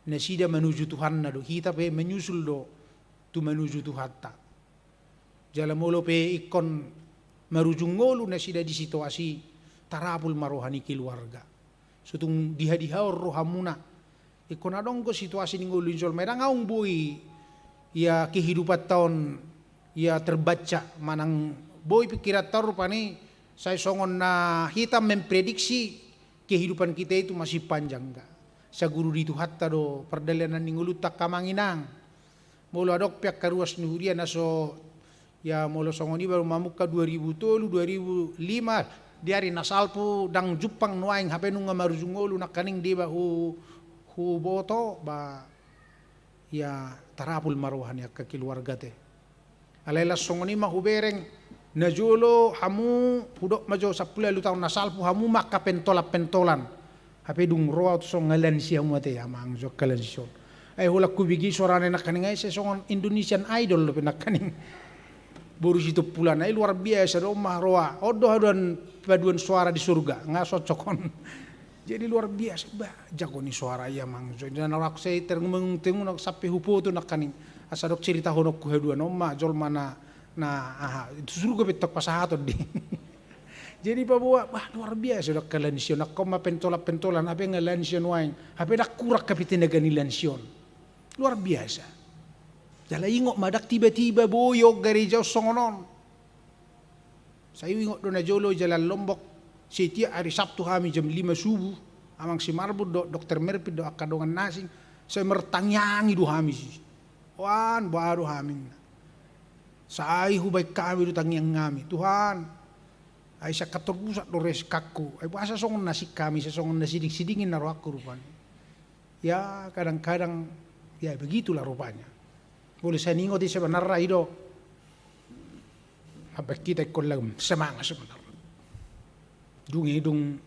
Nasida manuju Tuhanna do, hita pe menyusul do tu manuju Tuhanta. Jala molo pe ingkon marujung ngolu nasida di situasi i, tarapul ma roha ni keluarga. So tung diha-dihaon rohamuna. Ingkon adong do situasi ni ngolu ni jolma i, ndang adong boi ia kehidupanta on ia terbaca manang Boi pingkiranta on rupani, sai songon na hita memprediksi kehidupan kita itu masih panjang, enggak? Sai guru di Tuhanta do pardalanan ni ngolunta angka amang inang. Molo adong pe angka ruas ni huria na so, ya, molo songon i baru mamungka dua ribu tolu, dua ribu lima, di ari na salpu ndang jumpang nuaeng hape nunga marujung ngolu nangkaning deba hu, huboto, ba, ya, tarapul ma roha ni angka keluarga te. Alai las songon i ma hubereng, na jolo hamu, hudok ma jo sampulu ualu taon na salpu hamu ma angka pentolan-pentolan. Hape dung ro ahu tu son nga lansia hamu ate, amang jo angka lansia on. Ai holan hubege suarana nangkaning ai sai songon Indonesian Idol dope nangkaning. Boru Sitompul an ai luar biasa do on ma roa. On do haduan paduan suara di surga, nga cocok on. Jadi luar biasa, bah, jago ni suara i amang jo. Jadi na roa ahu sai termenung-tengung sampe hupoto nangkaning. Asa dok ceritahononku haduan on ma jolma na, na, aha, tu surga pe tong pasahaton di. Jadi paboa, bah, luar biasa do angka lansia on, angka on ma pentolan-pentolan, hape nga lansia nuaeng, hape ndang kurang hape tenaga ni lansia on. Luar biasa. Jala ingot ma ndang tiba-tiba boi on gareja on songon on. Sai huingot do na jolo i jala Lombok, setiap ari Sabtu hami jam lima subuh, amang si Marbun dohot dokter Merpin dohot angka dongan na asing, sai martangiangi do hami si. Oan, boha do hami. Sai hubaen hami do tangiang hami, Tuhan, ai sai angka torbusak do reskanku, ai boasa songon na asing hami, sai songon na siding-siding i na rohangku rupani. Ya, kadang-kadang, ya, begitulah rupanya. Molo sai huingot i sebenarna i do. Apa kita ingkon lagi semangat sebenarna. Dung i dung,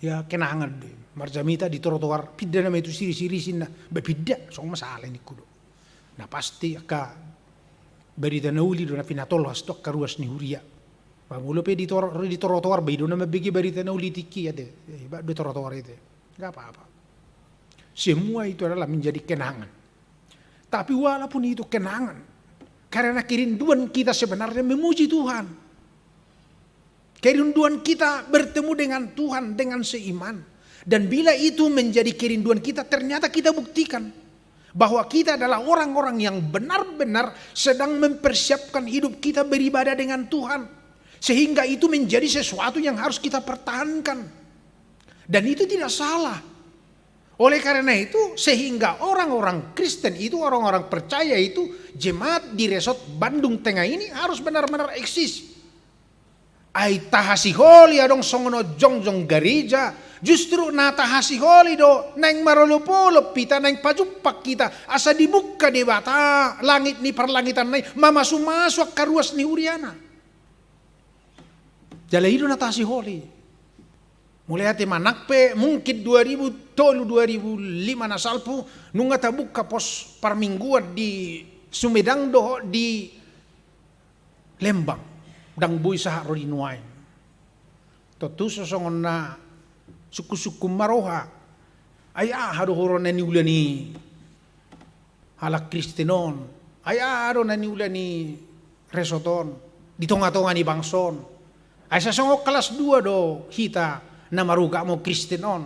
ya, kenangan do. Marjamita di trotoar, pinda nama i tu siri-siri sinna. Ba pinda, songon masalah ningku do. Na pasti angka barita na uli do na pinatolhas tu angka ruas ni huria. Ba molo pe di tor-, di trotoar, ba i do na mambege barita na uli tingki ate. Eh, ba do trotoar i ate. Nggak apa-apa. Semua itu adalah menjadi kenangan. Tapi walaupun itu kenangan, karena kerinduan kita sebenarnya memuji Tuhan. Kerinduan kita bertemu dengan Tuhan dengan seiman. Dan bila itu menjadi kerinduan kita, ternyata kita buktikan bahwa kita adalah orang-orang yang benar-benar sedang mempersiapkan hidup kita beribadah dengan Tuhan. Sehingga itu menjadi sesuatu yang harus kita pertahankan. Dan itu tidak salah. Oleh karena itu, sehingga orang-orang Kristen itu, orang-orang percaya itu, jemaat di Resort Bandung Tengah ini harus benar-benar eksis. Ai tahasiholi adong songon on jongjong gareja, justru na tahasiholi do naeng marolopolop hita, naeng pajumpang hita, asa dibuka Debata langit ni parlangitanna i, mamasumasu angka ruas ni huriana. Jala i do na tahasiholi. Mulai ate manang pe mungkin dua ribu tolu, dua ribu lima na salpu, nunga tabuka pos parmingguan di Sumedang dohot di Lembang, ndang boi sahat ro di nuaeng. Tontu so songon na sungkun-sungkun ma roha. Ai aha do huroha na niula ni halak Kristen on? Ai aha do na niula ni resort on di tonga-tonga ni bangso on? Ai sai songon kelas dua do hita na marugamo Kristen on.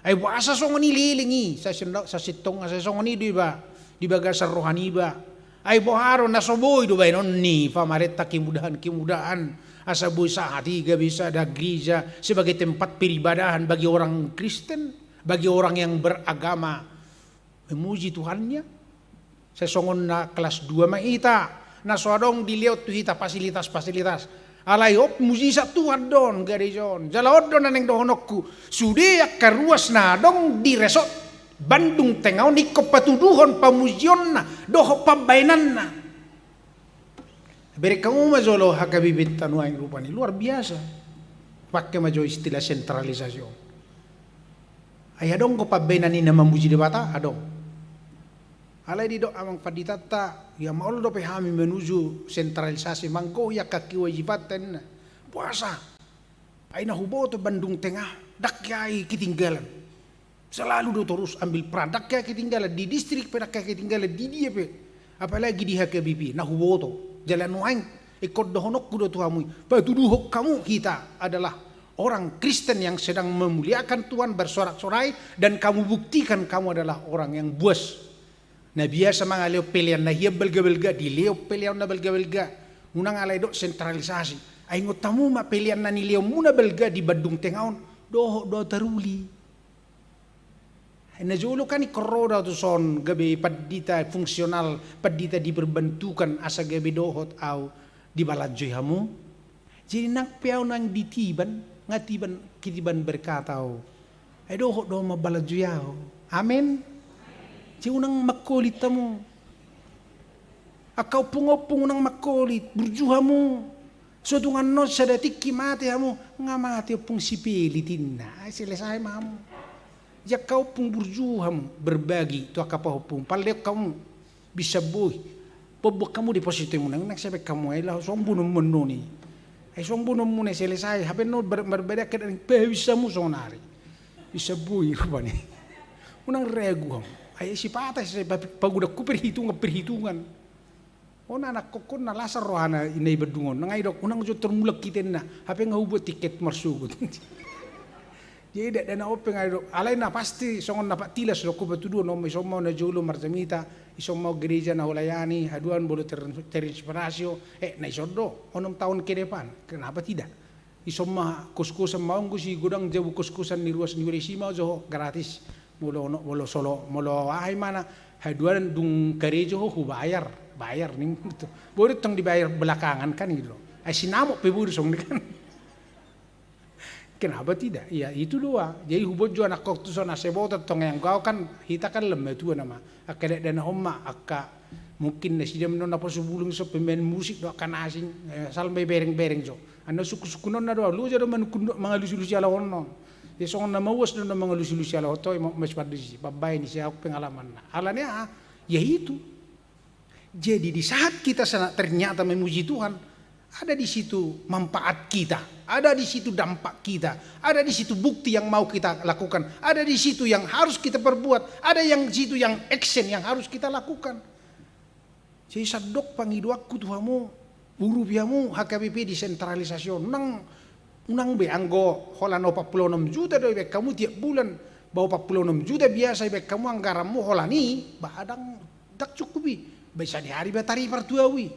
Ai boasa songon i leleng i, sai sendo-, sai sintong, sai songon i do iba di bagasan roha niba. Ai boha do na so boi do baenon ni pamarenta kemudahan-kemudahan, asa boi sahat i gabe sada gereja sebagai tempat peribadahan bagi orang Kristen, bagi orang yang beragama memuji Tuhannya. Sai songon na kelas dua ma hita, na so adong dilehon tu hita fasilitas-fasilitas. Alai on mujizat Tuhan do on gareja on. Jala on do na naeng dohononku, sude angka ruas na adong di Resort Bandung Tengah on ingkon patuduhon pamujionna dohot pambaenanna. Bereng hamu ma jolo H K B P-nta nuaeng rupani, luar biasa. Pake ma jo istilah sentralisasi on. Ai adong do pambaenan i na mamuji Debata? Adong. Alai didok amang panditanta, ia maol dope hami menuju sentralisasi, manggohi angka kewajibanta ninna. Boasa? Ai na huboto Bandung Tengah, ndang hea i ketinggalan. Selalu do torus ambil peran, ndang hea ketinggalan di distrik pe, ndang hea ketinggalan di dia pe. Apalagi di H K B P, na huboto. Jala nuaeng ingkon dohononku do tu hamu i, patuduhon hamu hita adalah orang Kristen yang sedang memuliakan Tuhan, bersorak-sorai, dan kamu buktikan kamu adalah orang yang buas. Na biasa mangalehon pelean na hian balga-balga, dilehon pelean na balga-balga. Unang alai dok sentralisasi. Ai ingot hamu ma pelean na nilehonmuna balga di Bandung Tengah on, dohot do taruli. Ai na jolo kan ingkon ro do au tuson gabe pandita fungsional, pandita diperbantukan asa gabe dohot au dibalanjoi hamu. Jadi nang pe au nang ditiban, nga tiban, kitiban berkata au. Ai dohot do mambalanjoi au. Amen. Jadi unang mangkolit hamu. Angka ompung-ompung unang mangkolit, burju hamu. So dung annon sada tingki mate hamu, nga mate ompung si Peli tinna. Ai selesai ma hamu. Jadi angka ompung burju hamu, berbagi tu angka pahompung. Paleon hamu, bisa boi. Pembuat hamu deposito muna, nang siapa kamu ai lah, sombong nonmon noni. Ai sombong nonmon selesai, hape no ber-, berbeda ke dari bisa mu sonari. Bisa boi rupani. Unang ragu hamu. Ai sipata sai pa-, pagodangku perhitungan, perhitungan. Ona anak kokkon na lasar rohana inna i Bandung on. Nang ai dok, unang jo termulak hitenna. Hape nga hubuat tiket marsogot. Jadi dak dana ope nga dok. Alai na pasti songon na pak tilas dok, ko patuduhon on ma ison ma na jolo marjamita, ison ma gereja na hulayani, haduan molo ter-, terinspirasi ho, eh, na ison do, onom tahun ke depan. Kenapa tidak? Ison ma kos-kosan ma, anggo si godang jabu kos-kosan ni ruas ni huria i ma jo gratis. Molo ono, molo solo, molo aha i mana, haduan dung karejo ho hubayar, bayar ning tu. Boi do tong dibayar belakangan kan gitu. Ai sinamot pe boi do song ni kan. Kenapa tidak? Ya itu do a. Jadi hubuat jo anak kok tu son asa boto tong, yang kau kan hita kan lemah tua nama. Angka dak dana on ma, angka mungkin nasida meno na pasu bulung so pemain musik do angka na asing, eh, asal ma bereng-bereng jo. Anna sukku-sukkunonna do, loja do manukun do mangalusi-lusi alahon on. Ya songon na mauas do na mangalusi-lusi alahon toi, ma-, mas pardisi, pambaen ni si au pengalamanna. Alani aha? Ya itu. Jadi di saat kita sana ternyata memuji Tuhan, ada di situ manfaat kita, ada di situ dampak kita, ada di situ bukti yang mau kita lakukan, ada di situ yang harus kita perbuat, ada yang situ yang action yang harus kita lakukan. Jadi sandok pangidoanku tu hamu, urupi hamu H K B P desentralisasi on. Unang, unang be anggo holan opat pulu onom juta do ibaen hamu tiap bulan. Ba opat pulu onom juta biasa ibaen hamu anggaranmu, holan i ba ndang, ndang cukup i. Ba sadihari ba taripar tu au i.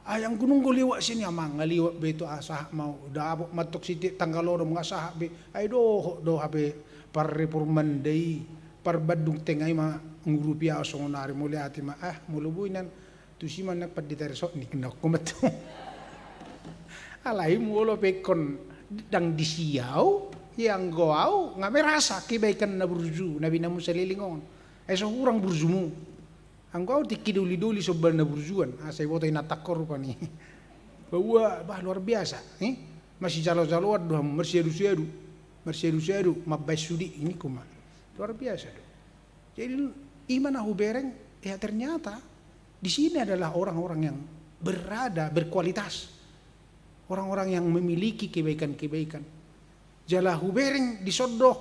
Ai anggo nunga liwat sian i amang, nga liwat be tu, ah, sahat ma au, dapot ma tong sitiap tanggal onom nga sahat be. Ai dohot do hape parreformanda i. Parbandung Tengah i ma ngurupi au songon ari, mauliate ma, ah, molo boi nan tusi ma nang pandita resort ni, nokku ma tu. Alai molo pe ingkon ndang disi au, ia anggo au nga merasa kebaikan na burju na binamu saleleng on. Ai so hurang burjumu. Anggo au tingki doli-doli somba na burjuan, asa iboto inantangkon rupani. Bahwa, bah, luar biasa, eh? Masijalo-jaloan do hamu, marsiadu-siadu, marsiadu-siadu mambaen sude, ningku ma. Luar biasa do. Jadi i ma na hubereng, ya ternyata di sini adalah orang-orang yang berada, berkualitas. Orang-orang yang memiliki kebaikan-kebaikan. Jala hubereng dison do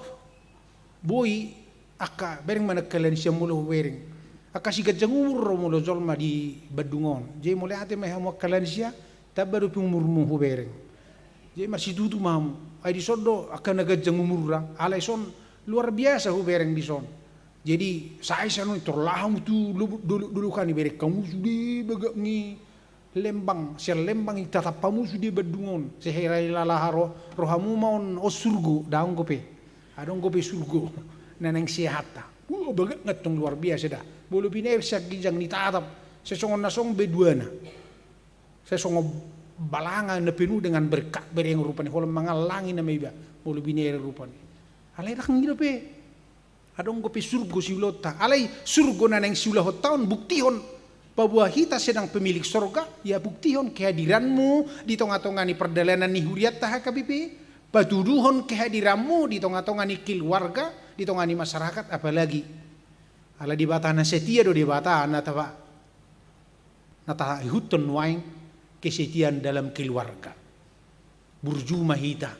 boi angka, bereng ma na angka lansia molo hubereng. Angka siganjang umur do molo jolma di Bandung on. Jadi mauliate ma i hamu angka lansia, tamba dope umurmu hubereng. Jadi marsitutu ma hamu. Ai dison do angka na ganjang umurna, alai son luar biasa hubereng dison. Jadi sae sanon i tor laho hamu tu lobu-, dolok-dolokan i, bereng hamu sude bagak ni Lembang, sian Lembang i tatap hamu sude Bandung on. Sehera i lalaha ro-, rohamu ma on, on surgo, daong gope. Adong gope surgo. Na naeng sehatta. Wah, bagak nga tong luar biasa da. Molo binaen sian ginjang ni tatap. Sai songon na songon be duana. Sai songon balanga na penuh dengan berkat, bereng rupani, holan mangallangi nama iba. Molo binaen rupani. Alai ndang i dope. Adong gope surgo siulaonta. Alai surgo na naeng siulahonta on buktihon. Paboa hita sedang pemilik sorga, ya buktihon kehadiranmu di tonga-tonga ni pardalanan ni hurianta H K B P, patuduhon kehadiranmu di tonga-tonga ni keluarga, di tonga ni masyarakat, apalagi. Ala Debata na setia do Debata, na tapa-, na taihuthon nuaeng kesetiaan dalam keluarga. Burju ma hita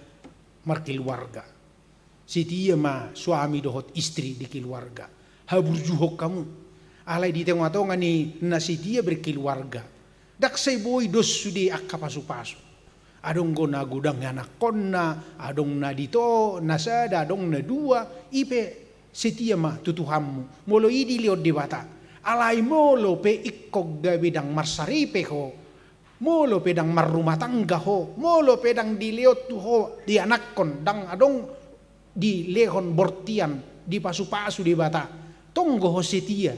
markeluarga. Setia ma suami dohot istri di keluarga. Haburjuhon hamu. Alai di tonga-tonga ni na setia berkeluarga, ndang sai boi dos sude angka pasu-pasu. Adong do na godang anakkonna, adong na dito, na sada, adong na dua, i pe setia ma tu Tuhanmu. Molo i dilehon Debata. Alai molo pe ingkon gabe ndang marsaripe ho, Molo pe ndang marrumah tangga ho, molo pe ndang dilehon tu ho, dianakhon, ndang adong dilehon bortian, dipasupasu Debata, tong do ho setia.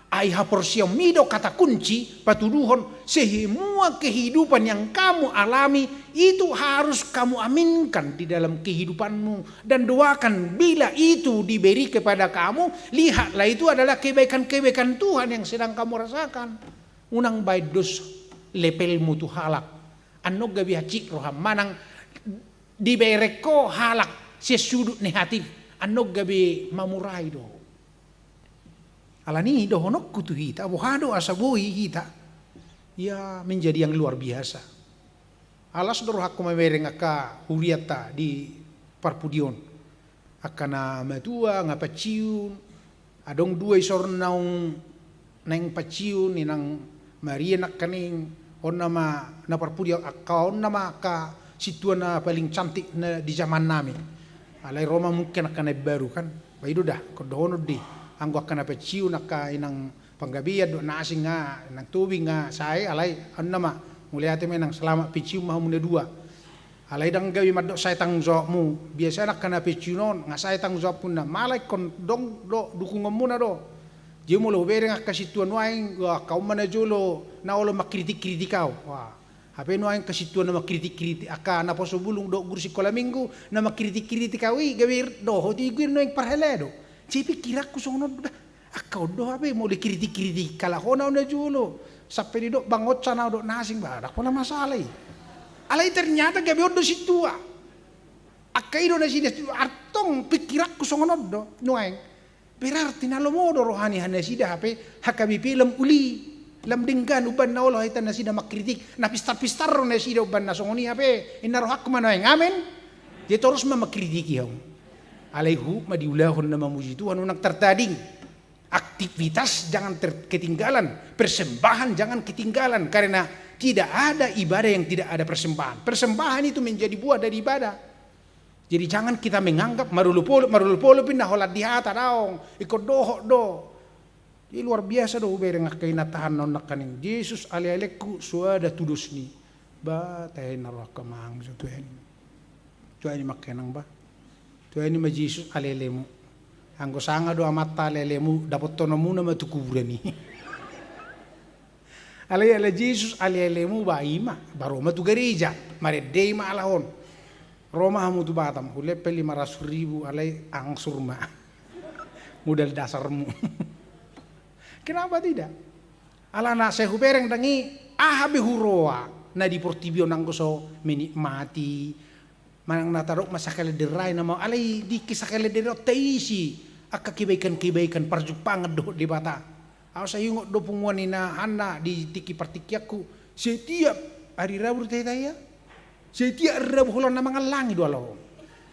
Ai haporseaonmi do kata kunci patuduhon, semua kehidupan yang kamu alami itu harus kamu aminkan di dalam kehidupanmu. Dan doakan bila itu diberi kepada kamu, lihatlah itu adalah kebaikan-kebaikan Tuhan yang sedang kamu rasakan. Unang baen dos levelmu tu halak. Annon gabe hansit roham manang dibereng ho halak sian sudut negatif. Annon gabe mamurai do. Alani i dohononku tu hita, boha do asa boi hita, ia menjadi yang luar biasa. Alas do rohangku mamereng angka hurianta di parpudi on. Angka na matua, nga pensiun, adong dua i son naung naeng pensiun, inang Maria nangkaning, on nama na parpudi, angka on nama angka sintua na paling cantik na di zaman nami. Alai ro ma mungkin angka na imbaru kan. Ba i do da, ingkon dohonon do i. Anggo angka na pensiun, angka inang Panggabean dohot na asing nga, inang Tobing nga sae, alai on nama. Mauliate ma inang, selamat pensiun ma hamu na dua. Alai ndang gabe mandok sae tanggung jawabmu. Biasana angka na pensiun on nga sae tanggung jawabmuna. Mala ingkon dong do dukungonmuna do. Jadi molo hubereng angka sintua nuaeng, wah, angka on ma na jolo na olo mangkritik-kritik au. Wah, hape nuaeng angka sintua na mangkritik-kritik, angka naposo bulung dohot guru sikola minggu na mangkritik-kritik au i, gabe dohot i, gabe nuaeng parhalado. Jadi pikiranku songon on do. Angka on do hape molo dikritik-kritik halak on au na jolo. Sampe didok bangonsa na on dohot na asing, ba ndang pola masalah i. Alai ternyata gabe on do sintua. Angka i do nasida, antong pikiranku songon on do nuaeng. Berarti na lomo do roha ni nasida hape, H K B P lam uli, lam denggan umbahen na olo hita nasida mangkritik, na pistar-pistar do nasida umbahen na songon i hape, inna rohangku ma nuaeng. Amen. Jadi torus ma mangkritiki hamu. Alai huhut ma diulahon na mamuji Tuhan, unang tartading. Aktivitas jangan ter-, ketinggalan, persembahan jangan ketinggalan, karena tidak ada ibadah yang tidak ada persembahan. Persembahan itu menjadi buah dari ibadah. Jadi jangan kita menganggap marolopolop, marolopolop i na holan di hata, daong, ingkon dohot do. Jadi luar biasa do hubereng angka i na tahanna on nangkaning. Jesus ale-alengku, so ada tudosni. Ba tahe na rohangku, amang, so tuani. Tuani ma angka inang ba. Tuani ma Jesus ale-alemu. Anggo sanga do amanta ale-alemu, dapothononmuna ma tu kuburan i. Alai ala Jesus ale-alemu ba i ma, ba ro ma tu gareja, marende i ma ala on. Ro ma hamu tu Batam, hulean pe lima ratus ribu, alai angsur ma. Modal dasarmu. Kenapa tidak? Alana sai hubereng ndang i, aha be huroa na di portibi on anggo so menikmati, manang na tadok ma sakalender i na mau, alai dingke sakalender on taisi angka kebaikan-kebaikan parjumpangan dohot Debata. Au sai ingot do punguan ni na hanna di tingki partingkianku, setiap ari Rabu do tahe-tahe ia. Setiap ari Rabu holan na mangallangi do ala on.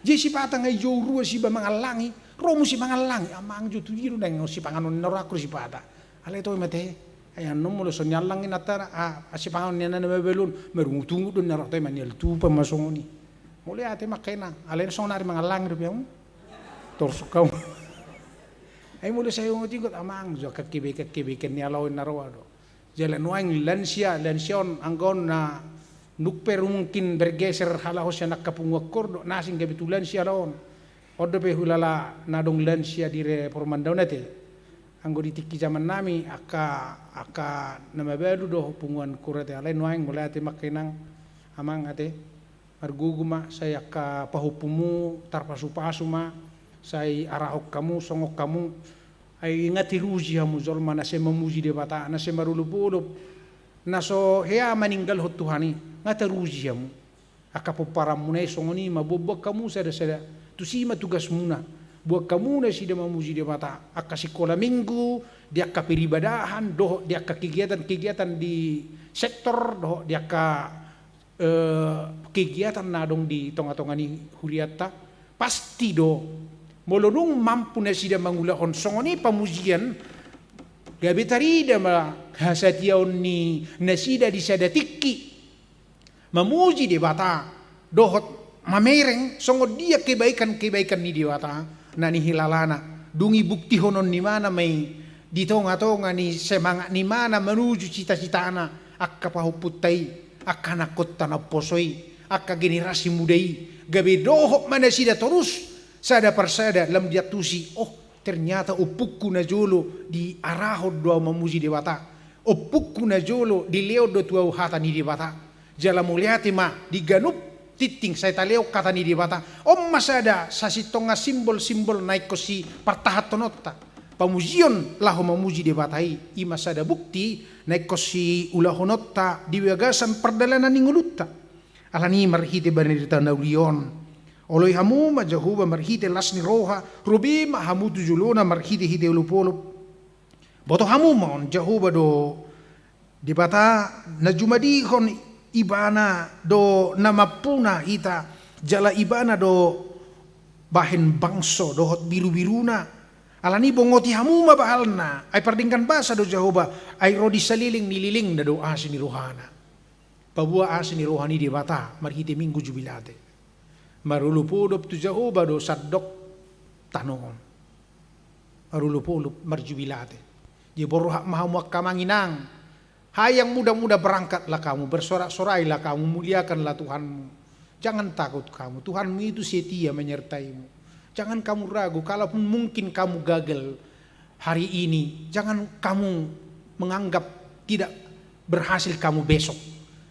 Jadi sipata nga i jou rua siba mangallangi, ro muse mangallangi, amang jo tu dia do naeng sipanganon na rohangku do sipata. Alai toe ma tahe. Ai annon molo so niallang i na tara, ah, sipanganon ni na mabalu on, marungut-ungut do na roha, toe ma nialtupan ma songon i. Molo i ate ma angka inang, alai songon ari mangallangi dope hamu. Torsuk hamu. Ai molo sai ingot-ingot amang jo angka kebaikan-kebaikan ni ala on na roa do. Jala nuaeng lansia, lansia on anggo on na nukper mungkin bergeser halak on sian angka punguan kor dohot na asing gabe tu lansia ala on. On dope hulala na adong lansia di Reform Mandaun ate. Anggo di tingki zaman nami angka, angka na mabalu do punguan kor ate, alai nuaeng molo i ate ma angka inang, amang ate. Margogo ma, sai angka pahompumu tarpasupasu ma, sai arahon hamu, songon hamu. Ai nga teruji hamu jolma na sai mamuji Debata, na sai marolopolop, na so hea maninggalhon Tuhan i, nga teruji hamu. Angka pomparanmuna i songon i ma, boanboan hamu sada-sada, tusi ma tugasmuna. Boan hamu nasida mamuji Debata, angka sikola minggu, di angka peribadahan, dohot di angka kegiatan-kegiatan di sektor, dohot di angka eh, kegiatan na adong di tonga-tonga ni hurianta, pasti do, molo dung mampu nasida mangulahon songon i pamujian, gabe tarida ma hasatiaon ni nasida di sada tingki, mamuji Debata, dohot mamereng songon dia kebaikan-kebaikan ni Debata na nihilalana, dung ibuktihonon ni imana ma i di tonga-tonga ni semangat ni imana manuju cita-citana, angka pahompunta i, angka anakkonta na umposo i, angka generasi muda i, gabe dohot ma nasida torus, sada parsada lam diantusi, oh, ternyata ompungku na jolo diarahon do ahu mamuji Debata, ompungku na jolo dilehon do tu ahu hata ni Debata. Jala mauliate ma di ganup tingting sai talehon hata ni Debata. On ma sada sasintongna simbol-simbol na ingkon sipartahanhononta. Pamujion laho mamuji Debata i, i ma sada bukti na ingkon siulahononta di bagasan pardalanan ni ngolunta. Alani i marhite barita na uli on, oloi hamu ma Jahowa marhite las ni roha, ro be ma hamu tu jolona marhitehite olopolop. Boto hamu ma on, Jahowa do Debata na jumadihon, Ibana do na mampuna hita, jala Ibana do bahen bangso dohot birubiruna. Alani i bongoti hamu ma bahalna, ai pardenggan basa do Jahowa, ai ro di saleleng ni lelengna do asi ni rohana. Paboa asi ni roha ni Debata marhite Minggu Jubilate. Marolopolop tu Jahowa do sandok tano on. Marolopolop, marjubilate. Jadi borhat ma hamu angka amang inang. Hai yang muda-muda, berangkatlah kamu, bersorak-sorailah kamu, muliakanlah Tuhanmu. Jangan takut kamu, Tuhanmu itu setia menyertaimu. Jangan kamu ragu, kalaupun mungkin kamu gagal hari ini, jangan kamu menganggap tidak berhasil kamu besok.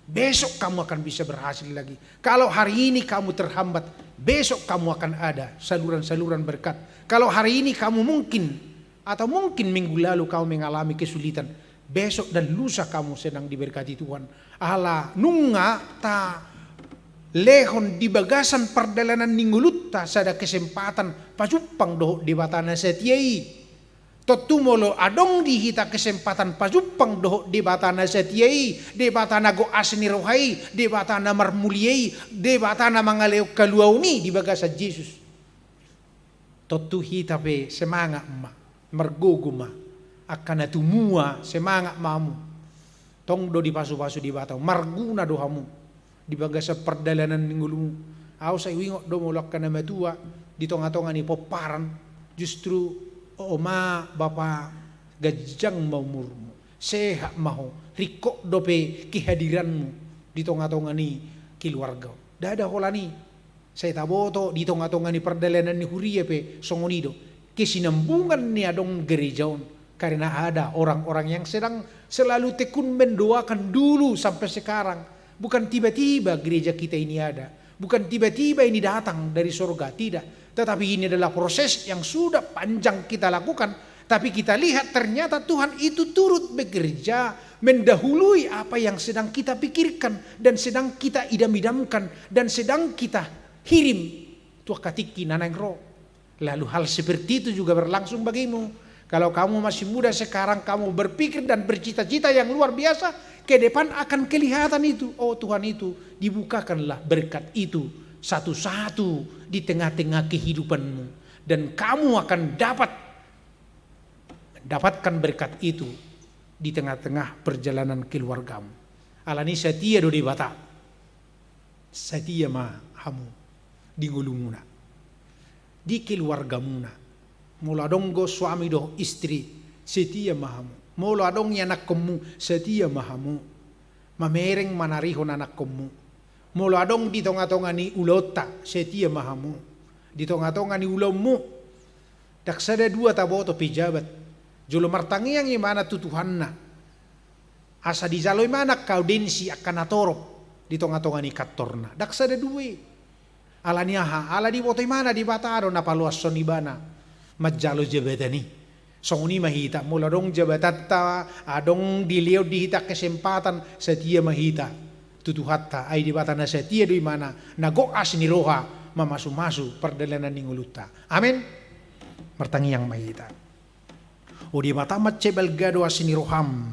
Besok kamu akan bisa berhasil lagi. Kalau hari ini kamu terhambat, besok kamu akan ada saluran-saluran berkat. Kalau hari ini kamu mungkin, atau mungkin minggu lalu kamu mengalami kesulitan, besok dan lusa kamu sedang diberkati Tuhan. Ala nunga talehon di bagasan pardalanan ni ngolunta sada kesempatan pajumpang dohot Debata na setia i. Tontu molo adong di hita kesempatan pajumpang dohot Debata na setia i, Debata na gok asi ni roha i, Debata na marmulia i, Debata na mangalehon haluaon i di bagasan Jesus, tontu hita pe semangat ma, margogo ma. Angka na tumua, semangat ma hamu. Tong do dipasupasu Debata, marguna do hamu di bagasan pardalanan ni ngolumu. Ahu sai huingot do molo angka na matua di tongatonga ni pomparan, justru, o ma bapa, ganjang ma umurmu, sehat ma ho, ringkot dope kehadiranmu di tongatonga ni keluarga. Ndada holan i. Sai taboto di tongatonga ni pardalanan ni huria pe songon i do. Kesinambungan ni adong gereja on karena ada orang-orang yang sedang selalu tekun mendoakan dulu sampai sekarang. Bukan tiba-tiba gereja kita ini ada. Bukan tiba-tiba ini datang dari sorga, tidak. Tetapi ini adalah proses yang sudah panjang kita lakukan. Tapi kita lihat ternyata Tuhan itu turut bekerja, mendahului apa yang sedang kita pikirkan dan sedang kita idam-idamkan dan sedang kita hirim tu angka tingki na naeng ro. Lalu hal seperti itu juga berlangsung bagimu. Kalau kamu masih muda sekarang, kamu berpikir dan bercita-cita yang luar biasa, ke depan akan kelihatan itu. Oh, Tuhan itu, dibukakanlah berkat itu satu-satu di tengah-tengah kehidupanmu. Dan kamu akan dapat mendapatkan berkat itu di tengah-tengah perjalanan keluargamu. Alani setia do Debata. Setia ma hamu di ngolumuna, di keluargamuna. Molo adong do suami dohot istri, setia ma hamu. Molo adong ianakkonmu, setia ma hamu. Mamereng manarihon anakkonmu. Molo adong di tongatonga ni ulaonta, setia ma hamu. Di tongatonga ni ulaonmu. Ndang sada dua taboto pejabat. Jolo martangiang imana tu Tuhanna, asa dijalo imana angka audiensi, angka na torop di tongatonga ni kantorna. Ndang sada dua i. Alani aha? Ala diboto imana Debata do na paloashon ibana manjalo jabatan i. Songon i ma hita, molo adong jabatanta, adong dilehon di hita kesempatan, setia ma hita tu Tuhanta. Ai Debata na setia do imana, na gok asi ni roha mamasumasu pardalanan ni ngolunta. Amen. Martangiang ma hita. O Debata, mansai balga do asi ni roham.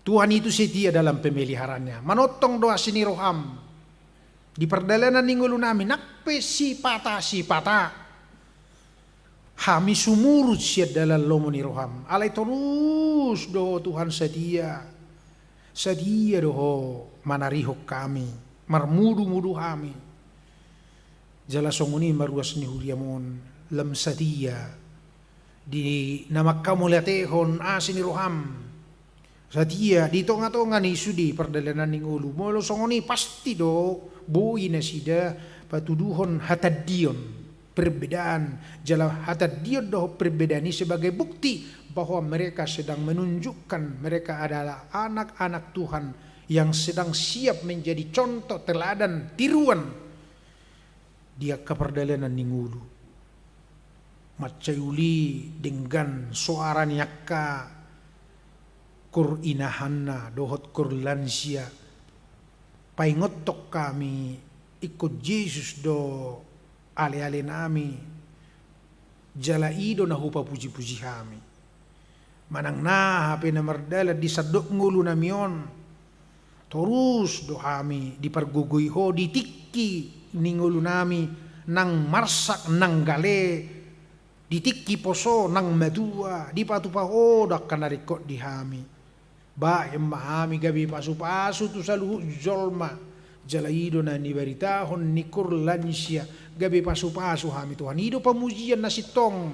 Tuhan itu setia dalam pemeliharaannya. Manongtong do asi ni roham di pardalanan ni ngolunami, nang pe sipata-sipata hami sumurut sian dalan lomo ni roham. Alai torus do Tuhan setia. Setia do Ho manarihon hami, marmudumudu hami. Jala songon i ma ruas ni huriam on, lam setia di na manghamauliatehon asi ni roham. Satia di tonga-tonga ni sude pardalanan ni ngolu. Molo songon i pasti do boi nasida patuduhon hatandion, perbedaan, jala hatandion dohot perbedaan i sebagai bukti bahwa mereka sedang menunjukkan mereka adalah anak-anak Tuhan yang sedang siap menjadi contoh teladan, tiruan di angka pardalanan ni ngolu. Mansai uli denggan soara ni angka koor inahanna dohot koor lansia. Paingothon hami ingkon Jesus do ale-ale nami, jala i do na hupapuji-puji hami. Manang na hape na mardalan di sandok ngolu nami on, torus do hami dipargogoi Ho di tingki ni ngolu nami, nang marsak nang gale, di tingki poso nang matua, dipatupa Ho do angka na ringkot di hami. Bahen ma hami gabe pasu-pasu tu saluhut jolma. Jala i do na nibaritahon ni koor lansia, gabe pasu-pasu hami Tuhan. I do pamujian na sintong.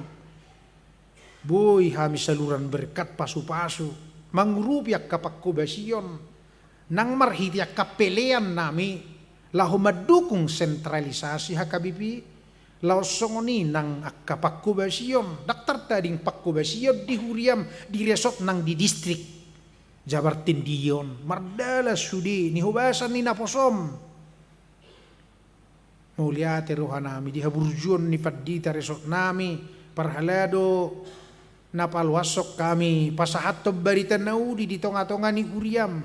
Boi hami saluran berkat pasu-pasu, mangurupi angka panghobasion, nang marhite angka pelean nami, laho mandukung sentralisasi H K B P, laos songon i nang angka panghobasion, ndang tartading panghobasion di huriam, di resort nang di distrik Jabar Tondion, mardalan sude nihobasan ni naposom. Mauliate roha nami di haburjuon ni pandita resort nami, parhalado na paloashon hami pasahathon barita na uli di tonga-tonga ni huriam.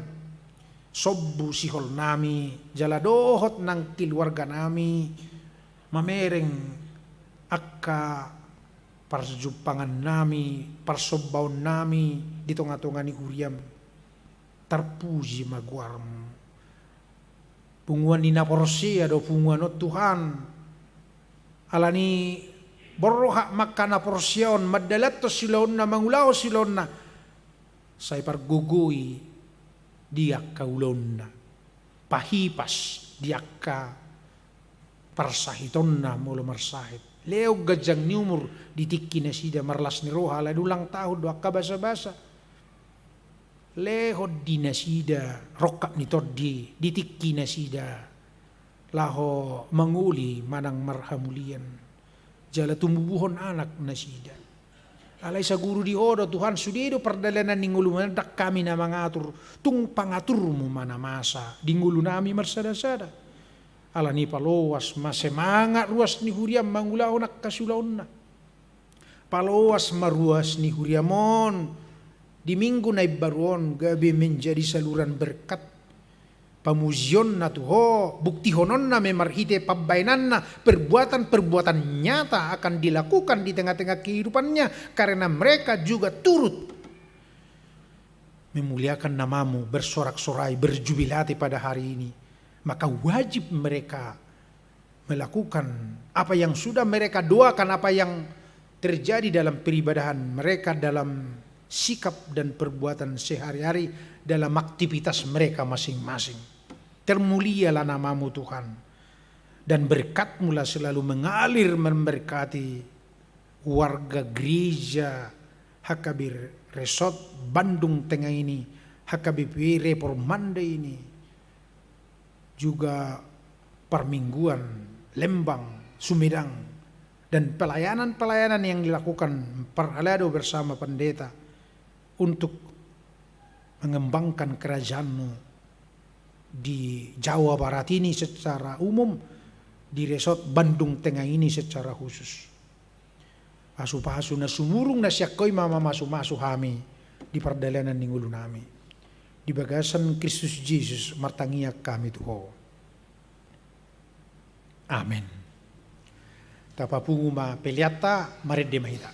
Sombu sihol nami, jala dohot nang keluarga nami, mamereng angka parjumpangan nami, parsombaon nami di tonga-tonga ni huriam. Tarpuji ma goarmu. Punguan ni na porsea do punguan on Tuhan. Alani borhat ma angka na porsea on mandalanhon siulaonna, mangulahon siulaonna. Sai pargogoi di angka ulaonna. Pahipas di angka parsahitonna molo marsahit. Lehon ganjang ni umur di tingki nasida, marlas ni roha alai ulang tahun do angka basa-basa. Lehon di nasida rongkap ni tondi di tingki nasida, laho mangoli manang marhamulian, jala tumubuhon anak nasida. Alai saguru di Ho do Tuhan, sude do pardalanan ni ngolumi, ndang hami na mangatur, tung pangaturmu ma na masa di ngolu nami marsada-sada. Alani paloas ma semangat ruas ni huriam mangulahon angka siulaonna. Paloas ma ruas ni huriam on di minggu na imbaru on gabe menjadi saluran berkat. Pamujionna tu Ho, buktihononna ma marhite pambahenanna, perbuatan-perbuatan nyata akan dilakukan di tengah-tengah kehidupannya, karena mereka juga turut memuliakan nama-Mu, bersorak-sorai, berjubilate pada hari ini. Maka wajib mereka melakukan apa yang sudah mereka doakan, apa yang terjadi dalam peribadahan mereka, dalam sikap dan perbuatan sehari-hari, dalam aktivitas mereka masing-masing. Termulialah nama-Mu, Tuhan, dan berkat-Mu lah selalu mengalir memberkati warga gereja H K B P Resort Bandung Tengah ini, H K B P Reformanda ini, juga Parmingguan Lembang, Sumedang, dan pelayanan-pelayanan yang dilakukan parhalado bersama pendeta untuk mengembangkan kerajaan-Mu di Jawa Barat ini secara umum, di Resort Bandung Tengah ini secara khusus. Pasu-pasu na sumurung na sian Ho i ma mamasumasu hami di pardalanan ni ngolu nami. Di bagasan Kristus Jesus martangiang hami tu Ho. Amen. Tapapungu ma peleanta, marende ma hita.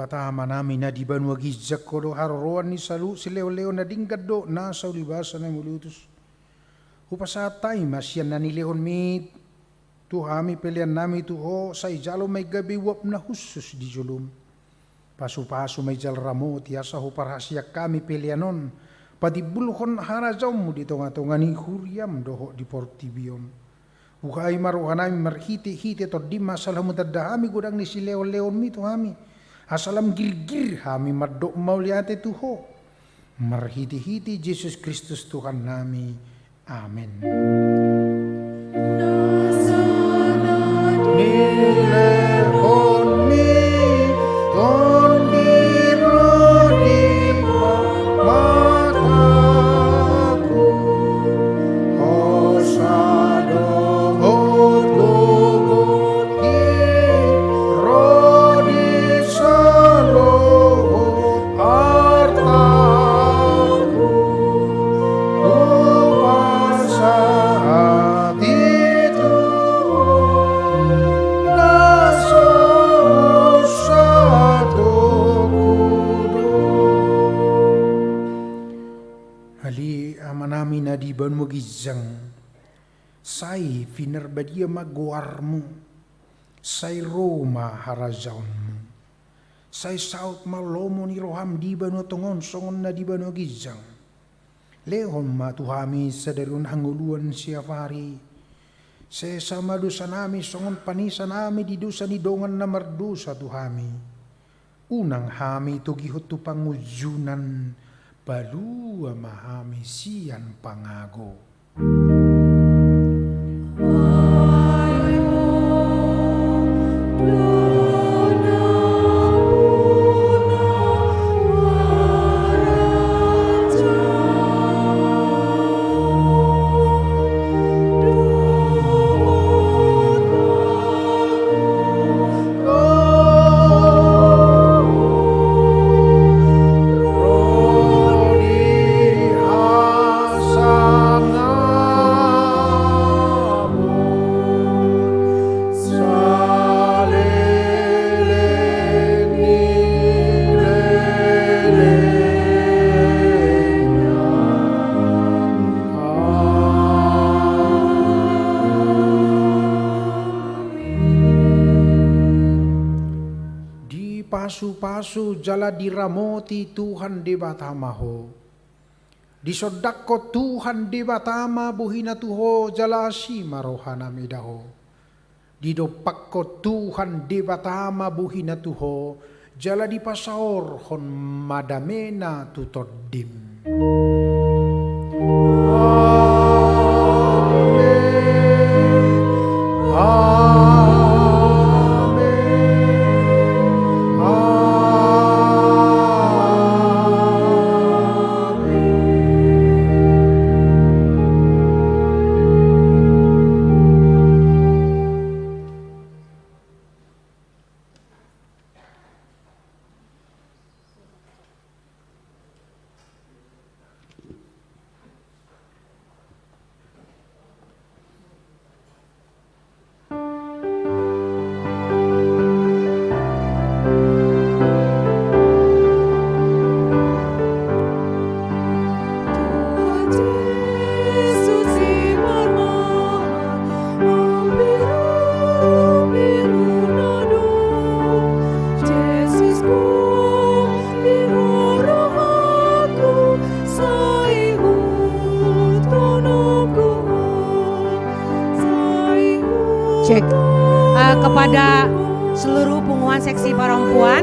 Debata Amanami na di banua ginjang, Ho do haroroan ni saluhut silehonlehon, na denggan dohot nasa ulibasa na mauliutus. Hupasahat hami ma sian na nilehonMi tu hami peleannami tu Ho, sai jalo ma i gabe uap na hushus di joloM. Pasupasu ma i jala ramoti, asa huparhaseang hami pelean on patimbulhon harajaonMu di tongatonga ni huriaM dohot di portibi on. Buhai ma rohanami marhitehite TondiM, asa lam hutanda hami godang ni silehonlehonMi tu hami, asa lam girgir hami mandok mauliate tu Ho. Marhitehite Jesus Kristus Tuhannami. Amen. Nilehonmi Tondi ro di mataku, hosa dohot gogo i ro di saluhut artaku, hupasahat i tu Ho na so hunsatuhon. Ale Amanami na di banua ginjang, sai pinarbadia ma goarMu, sai ro ma harajaonMu, sai saut ma lomo ni rohaM di banua tonga on songon na di banua ginjang. Lehon ma tu hami sadari on hangoluan siapari. Sesa ma dosanami songon panesanami di dosa ni dongan na mardosa tu hami. Unang hami togihon tu pangunjunan, palua ma hami sian pangago. Dipasupasu jala diramoti Tuhan Debata ma ho. Disondangkon Tuhan Debata ma bohiNa tu ho jala asi ma rohaNa mida ho. Didompakkon Tuhan Debata ma bohiNa tu ho jala dipasaorhon ma dameNa tu tondim. Amen. Amen. Amen. Cek. Eh, kepada seluruh punguan seksi perempuan,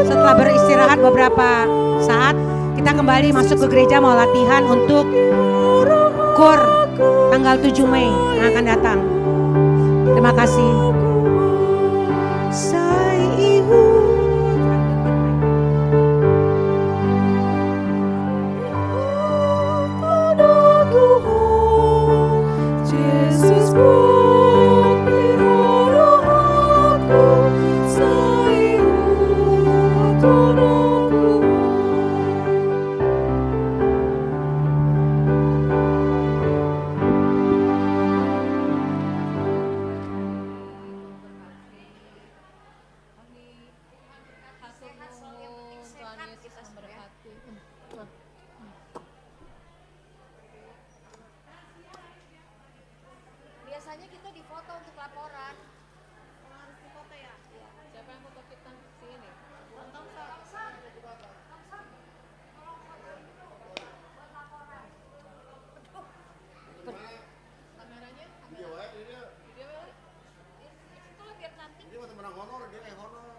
setelah beristirahat beberapa saat, kita kembali masuk ke gereja mau latihan untuk kor tanggal tujuh Mei yang akan datang. Terima kasih. Nang honor, ge, honor.